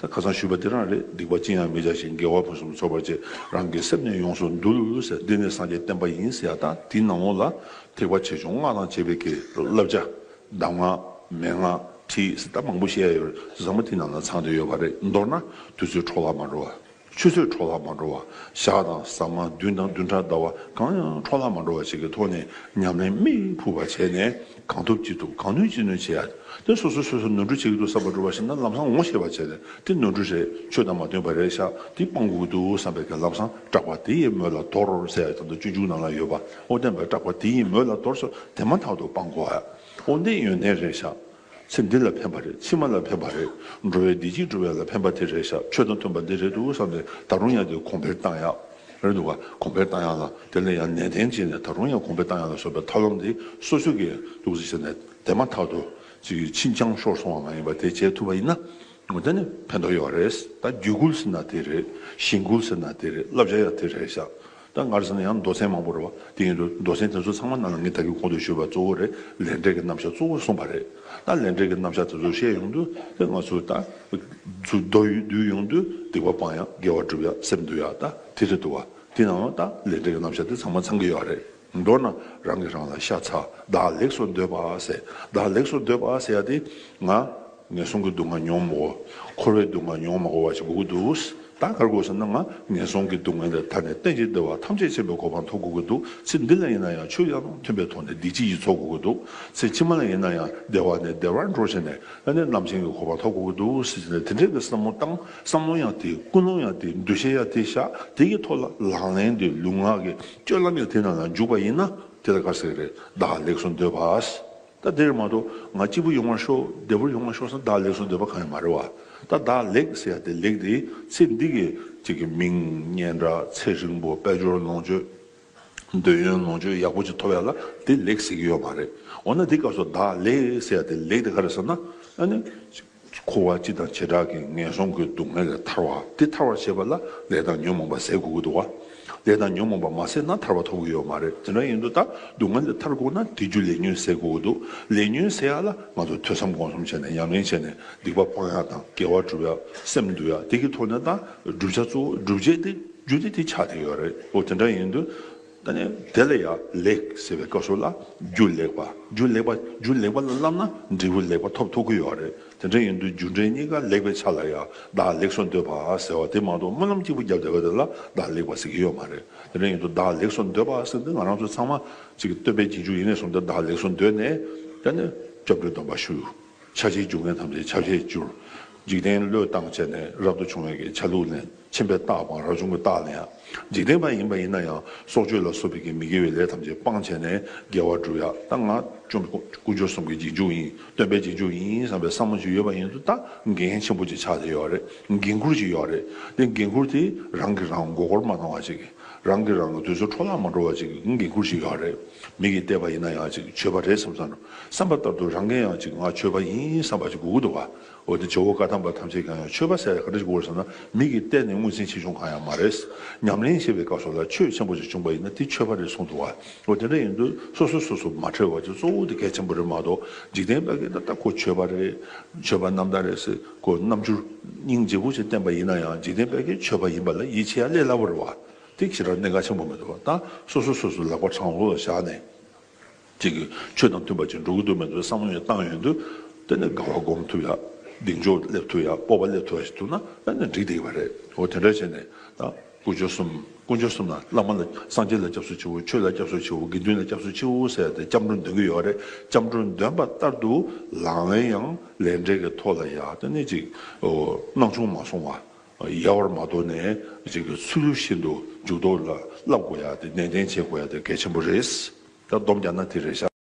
ད་ཁ་སང་ཞུས་པ་དེ་རང་རེད། སྡིག་པ་ཅི་ཡང་མི་བྱ་ཞིང་། དགེ་བ་ཕུན་སུམ་ཚོགས་པར་བྱེད། རང་གི་སེམས་ནི་ཡོངས་སུ་འདུལ་ཟེར། འདི་ནི་སངས་རྒྱས་བསྟན་པ་ཡིན་ཟེར་ཡ། ད་དེའི་ནང་ལོགས་ལ་ཐེག་པ་ཆེ་ཆུང་སྔགས་དང་བཅས་པའི་གི་བསླབ་བྱ། གདམས་ངག་མན་ངག་ཁྲིད་ཟེར་ད་མང་པོ་བཤད་ཡ་ཡོད་རེད། ཚང་མ་དེ་ནང་ལ་ཚང་བསྡད་ཡོད་པ་རེད། མདོར་ན་དུས་ཚོད་འཕྲོ་བརླག་མ་འགྲོ་བ། ཆུ་ཚོད་འཕྲོ་བརླག་མ་འགྲོ་བ། ཞག་དང་ཟ་མ་བདུན་དང་བདུན་ཕྲག་ཟླ་བ་གང་ཡང་འཕྲོ་བརླག་མ་འགྲོ་བ་ཞིག་གི་ཐོག་ནས་ཉམས་ལེན་མིག་ཕུག་པ་བྱས་ནས་གང་ཐུབ་ཅི་ཐུབ་གང་ནུས་ཅི་ནུས་བྱེད་ཡ། དེ་སོ་སོ་སོ་སོ་ནོར་འཁྲུལ་བྱེད་ཀྱི་འདུག་བསམ་པ་འགྲོ་བ་ཞིག་ན་ལམ་སང་ངོ་ཤེས་པ་བྱས་ནས་དེ་ནོར་འཁྲུལ་རེད། ཆོས་དང་མ་མཐུན་པ་རེད་ཤག་དེ་སྤང་དགོས་ཀྱི་འདུག་བསམ་པའི་གི་ལམ་སང་སྐྲག་པ་དེ་ཡི་མོད་ལ་དོར་ཟེར་ཡ་དང་དུ་སྤྱོད་འཇུག་ནང་ལ་ཡོད་པ། འོ་བསྟན་པའི་སྐྲག་པ་དེ་ཡི་མོད་ལ་དོར་སོ་དེ་མ་ཐག་ཏུ་སྤང་དགོས་ཡ། འོ་འདི་ཡོན་ཏན་རེད་ཤག་ཚེ་འདི་ལ་ཕན་པ་རེད། ཕྱི་མ་ལ་ཕན་པ་རེད། འགྲོ་བའི་བདེ་སྐྱིད་སྒྲུབ་ཡ་ལ་ཕན་པ་དེ་རེད་ཤག་ཆོས་དང་མཐུན་པ་འདི་རེད་འདུག་བསམ་ནས་ད་རུང་ཡང་དེ་གོང་འཕེལ་བཏང་ཡག་རེད་འདུག་ག་གོང་འཕེལ་བཏང་ཡག་ལ་དེ་ལ་ཡང་ནན་ཏན་བྱས་ནས་ད་རུང་ཡང་གོང་འཕེལ་བཏང་ཡག་ལ་སོགས་པའི་ཐབས་ལམ་འདི་སོ་སོ་གིས་འདུག་སེ་བྱས་ནས་དེ་མ་ཐག་ཏུ་ཅིག་ཕྱིན་ཅང་ཤོར་སོང་བ་མ་ཡིན་པ་དེ་བྱེད་ཐུབ་པ་ཡིན་ན་འོ་དེ་ནི་ཕན་ཐོགས་ཡོད་རེད། ད་རྒྱུད་སྐུལ་ཟེར་ན་དེ་རེད། གཞེན་སྐུལ་ཟེར་ན་དེ་རེད། བསླབ་བྱ་ཡང་དེ་རེད་ཤག་ད་སྔར་ཟེར་ན་ཡང་མདོ་ཚན་མང་པོ་རེད་བ། དེ་ཡིན་དུས་མདོ་ཚན་དེ་ཚོ་ཚང་མ་ནང་ལ་ངས་ད་གིན་གོང་དུ་ཞུས་པ་གཙོ་བོ་རེད། ལས་འབྲས་ཀྱི་རྣམ་གཞག་གཙོ་བོ་གསུངས་པ་རེད། ད་ལས་འབྲས་ཀྱི་རྣམ་གཞག་དེ་ཚོ་བཤད་ཡོང་དུས་དེ་ང་ཚོ་ད་ཚུར་མདོ་ཡུལ་བསྡུས་ཡོང་དུས་སྡིག་པ་སྤང་ཡག་དགེ་བ་སྒྲུབ་ཡག་སེམས་འདུལ་ཡག་ད་དེ་རེད་འདུག་བ། དེ་ནང་ད་ལས་འབྲས་ཀྱི་རྣམ་གཞག་དེ་ཚང་མ་ཚང་གི་ཡོད་རེད། མདོར་ན་རང་གིས་རང་ལ་ཤ་ཚ། བདག་ལེགས་སུ་འདོད་པ་ཟེར། བདག་ལེགས་སུ་འདོད་པ་ཟེར་ཡ་དེ་ང་ངན་སོང་གི་སྡུག་བསྔལ་མྱོང་མ་དགོས། འཁོར་བའི་སྡུག་བསྔལ་མྱོང་མ་དགོས་པ་ཞིག་དགོས་ཀྱི་འདུག་ད་ག་རེ་དགོས་ཟེར་ན་ང་ངན་སོང་གི་སྡུག་བསྔལ་ལས་ཐར་ནས་གཏན་གྱི་བདེ་བ་ཐམས་ཅད་མཁྱེན་པའི་གོ་འཕང་ཐོབ་དགོས་ཀྱི་འདུག་ཚེ་འདི་ལ་ཡིན་ན་ཡང་ཆོས་ཡང་མཐུན་པའི་ཐོག་ནས་བདེ་སྐྱིད་ཅིག་འཚོལ་དགོས་ཀྱི་འདུག་ཚེ་ཕྱི་མ་ལ་ཡིན་ན་ཡང་བདེ་བ་ནས་བདེ་བར་འགྲོ་བྱས་ནས་ཨ་ནི་རྣམ་མཁྱེན་གྱི་གོ་འཕང་ཐོབ་དགོས་ཀྱི་འདུག་ཟེར་ནས་དེ་འདྲའི་གི་བསམ་བློ་བཏང་། བསམ་བློ་ཡང་དེ། ཀུན་སློང་ཡང་དེ། འདུ་ཤེས་ཡང་དེ་བཞག་དེ་གི་ཐོག་ལ་ལག་ལེན་དེ་ལུས་ངག་གི་སྤྱོད་ལམ་ཡང་དེ་ནང་ལ་འཇུག་པ་ཡིན་ན་དེ་ལ་ག་རེ་ཟེར་གི་རེད། བདག་ལེགས་སུ་འདོད་པ། ད་དེར་མ་གཏོགས་ང་སྐྱིད་པོ་ཡོང་བར་ཤོག་བདེ་པོར་ཡོང་བར་ཤོག་ཟེར་བདག་ལེགས་སུ་འདོད་པ་གང་ཡང་མ་རེད་བ། ད་བདག་ལེགས་ཟེར་ཡ་དེ་ལེགས་དེ་ཚེ་འདི་གི་ཅིག་གི་མིང་སྙན་གྲགས་ཚེ་རིང་པོ་དཔལ་འབྱོར་ལོངས་སྤྱོད། འདོད་ཡོན་ལོངས་སྤྱོད་ཡག་པོ་ཅིག་ཐོབ་ཡ་ལ་དེ་ལེགས་ཟེར་གྱི་ཡོད་མ་རེད། འོ་ན་དེ་སྐབས་སུ་བདག་ལེགས་ཟེར་ཡ་དེ་ལེགས་དེ་ག་རེ་ཟེར་ན་ཨ་ནི། འཁོར་བ་སྤྱི་དང་བྱེ་བྲག་གི་ངན་སོང་གི་སྡུག་བསྔལ་ལས་ཐར་བ། དེ་ཐར་བར་བྱེད་པ་ལ་ལས་དང་ཉོན་མོངས་པ་ཟད་དགོས་ཀྱི་འདུག་བ། ལས་དང་ཉོན་མོངས་པ་མ་ཟད་ན་ཐར་བ་ཐོབ་ཀྱི་ཡོད་མ་རེད། དེ་འདྲ་ཡིན་དུས་ད་སྡུག་བསྔལ་ལས་ཐར་དགོས་ན་དེ་རྒྱུ་ལས་ཉོན་ཟད་དགོས་ཀྱི་འདུག་ལས་ཉོན་ཟད་ཡ་ལ་ང་ཚོ་ཐོས་བསམ་སྒོམ་གསུམ་བྱས་ནས་ཉམས་ལེན་བྱས་ནས་སྡིག་པ་སྤང་ཡ་དང་དགེ་བ་སྒྲུབ་ཡ་སེམས་འདུལ་ཡ་དེ་གི་ཐོག་ནས་ད་བསྒྲུབ་བྱ་གཙོ་བོ་སྒྲུབ་བྱེད་དེ་རྒྱུ་དེ་དེ་ཆགས་བསྡད་ཡོད་རེད། འོ་དེ་འདྲ་ཡིན་དུས། ད་ནི་དེ་ལ་ཡང་ལེགས་ཟེར་བའི་སྐབས་སུ་ལ་རྒྱུ་ལེགས་པ། རྒྱུ་ལེགས་པ། རྒྱུ་ལེགས་པ་ལ་བསླབ་ན་འབྲས་བུ་ལེགས་པ་ཐོབ་ཐུབ་ཀྱི་ཡོད་རེད། དེ་འདྲ་ཡིན་དུས་རྒྱུ་འབྲས་གཉིས་ཀ་ལེགས་པའི་ཆ་ལ་ཡང་བདག་ལེགས་སུ་འདོད་པ་ཟེར་བ་དེ་མ་གཏོགས་སྨོན་ལམ་གཅིག་པུ་བརྒྱབ་བསྡད་པ་དེ་ལ་བདག་ལེགས་པ་ཟེར་གྱི་ཡོད་མ་རེད། དེ་འདྲ་ཡིན་དུས་བདག་ལེགས་སུ་འདོད་པ་ཟེར་དུས་ང་རང་ཚོ་ཚང་མ་གཅིག་གི་བསྟན་པའི་རྗེས་འཇུག་ཡིན་ནས་བཟུང་སྟེ་བདག་ལེགས་སུ་འདོད་ནས་ད་ནི་སྐྱབས་འགྲོའི་སྡོམ་པ་ཞུ། ཕྱག་ཕྱིའི་རྒྱུ་ངན་ཐམས་ཅད་ཕྱག་ཕྱིར་གྱུར། འཇིག་རྟེན་བློས་བཏང་བྱས་ནས་རབ་ཏུ་བྱུང་བའི་གི་ཆ་ལུགས་ལེན། ཁྱིམ་པའི་རྟགས་དང་རབ་བྱུང་གི་རྟགས་ལེན་ཡང་། འཇིག་རྟེན་པ་ཡིན་པ་ཡིན་ན་ཡང་སྲོག་གཅོད་ལ་སོགས་པའི་གི་མི་དགེ་བའི་ལས་ཐམས་ཅད་སྤངས་བྱས་ནས་དགེ་བ་སྒྲུབ་ཡ། ད་ང་བཅོམ་དཀོན་མཆོག་གསུམ་གྱི་རྗེས་འཇུག་ཡིན། སྟོན་པའི་རྗེས་འཇུག་ཡིན་བསམ་པའི་བསམ་བློ་ཞིག་ཡོད་པ་ཡིན་དུས་ད་འགན་ཆེན་པོ་ཅིག་ཆགས་བསྡད་ཡོད་རེད། འགན་ཁུར་ཅིག་ཡོད་རེད། དེ་འགན་ཁུར་དེ་རང་གིས་རང་མགོ་སྐོར་མ་གཏོང་བ་ཅིག་རང་གིས་རང་གི་དུས་ཚོད་འཕྲོ་བརླག་མ་འགྲོ་བ་ཅིག་འགན་ཁུར་ཞིག་ཡོད་རེད། མི་གིས་བལྟས་པ་ཡིན་ན་ཡང་ཅིག་ཆོས་པ་རེད་བསམ་བསམ་བསམ་པ་ལྟར་དུ་རང་གིས་ཡང་ཅིག་ང་ཆོས་པ་ཡིན་བསམ་པ་ཅིག་དགོས་ཀྱི་འདུག་བ། འོ་དེ་ཇོ་བོ་བཀའ་ཐམ་པ་ཐམས་ཅད་ཀྱང་ཡང་ཆོས་པ་ཟེར་ཡ་ག་འདྲ་ཞིག་དགོས་རེད་ཟེར་ན་མི་གིས་བལྟས་ནས་ངོས་འཛིན་ཆེ་ཆུང་གང་ཡང་མ་རེད། ཉམས་ལེན་བྱེད་པའི་སྐབས་སུ་ལ་ཆོས་ཆེན་པོ་ཅིག་བྱུང་པ་ཡིན་ན་དེ་ཆོས་པ་རེད་གསུངས་འདུག་བ། འོ་དེ་འདྲ་ཡིན་དུས་སོ་སོ་སོ་སོ་མ་ཁྲེལ་བ་ཅིག་གཙོ་བོ་དེ་གལ་ཆེན་པོ་རེད་མ་གཏོགས་འཇིག་རྟེན་པ་གིས་ད་ལྟ་ཁོ་ཆོས་པ་རེད། ཆོས་པ་རྣམ་དག་རེད་ཟེར་ཁོ་རྣམ་འགྱུར་སྙིང་རྗེ་པོ་ཅིག་བསྟན་པ་ཡིན་ན་ཡང་འཇིག་རྟེན་པ་གིས་ཆོས་པ་ཡིན་པ་ལ་ཡིད་ཆེས་ཡ་ལས་སླ་པོ་རེད་བ། དེ་ཞེ་དྲག་གནད་འགག་ཆེན་པོ་མི་འདུག་ད་སོ་སོ་སོ་སོ་ལག་པ་དྲང་བོ་ལ་བཞག་ནས། ཅིག་གི་ཆོས་དང་མཐུན་པ་ཅིག་འགྲོ་གི་འདུག་མི་འདུག་བསམ་བློ་ཡང་བཏང་ཡོང་དུས། དེ་ནས་དགའ་བ་སྒོམ་ཐུབ་ཡ། གདེང་འཇོག་སླེབས་ཐུབ་ཡ། སྤོབས་པ་སླེབས་ཐུབ་ཡ་ཞིག་འདུག་ན་ཨ་ནི་འགྲིག་བསྡད་ཀྱི་བ་རེད། འོ་དེ་འདྲ་བྱས་ནས་ད་དཀོན་མཆོག་གསུམ། དཀོན་མཆོག་གསུམ་ལ་བླ་མ་ལ་སངས་རྒྱས་ལ་སྐྱབས་སུ་མཆིའོ། ཆོས་ལ་སྐྱབས་སུ་མཆིའོ། དགེ་འདུན་ལ་སྐྱབས་སུ་མཆིའོ་ཟེར་ཏེ་སྐྱབས་འགྲོ་འདོན་གྱི་ཡོད་རེད། སྐྱབས་འགྲོ་འདོན་པ་ལྟར་དུ་ལག་ལེན་ཡང་ལས་འབྲས་ཀྱི་ཐོག་ལ་ཡ་དེ་ནས་ཅིག་ཨོ་སྣང་ཆུང་མ་སོང་བ། ཡལ་བར་མ་དོར་ནས་ཅིག་གི་ཚུལ་བཞིན་དུ་འཇུག་ལྡོག་ལ་བསླབ་དགོས་ཡ་དེ་ནན་ཏན་བྱེད་དགོས་ཡ་དེ་གལ་ཆེན་པོ་རེད། ད་སྡོམ་རྒྱག་ན་དེ་རེད་ཤག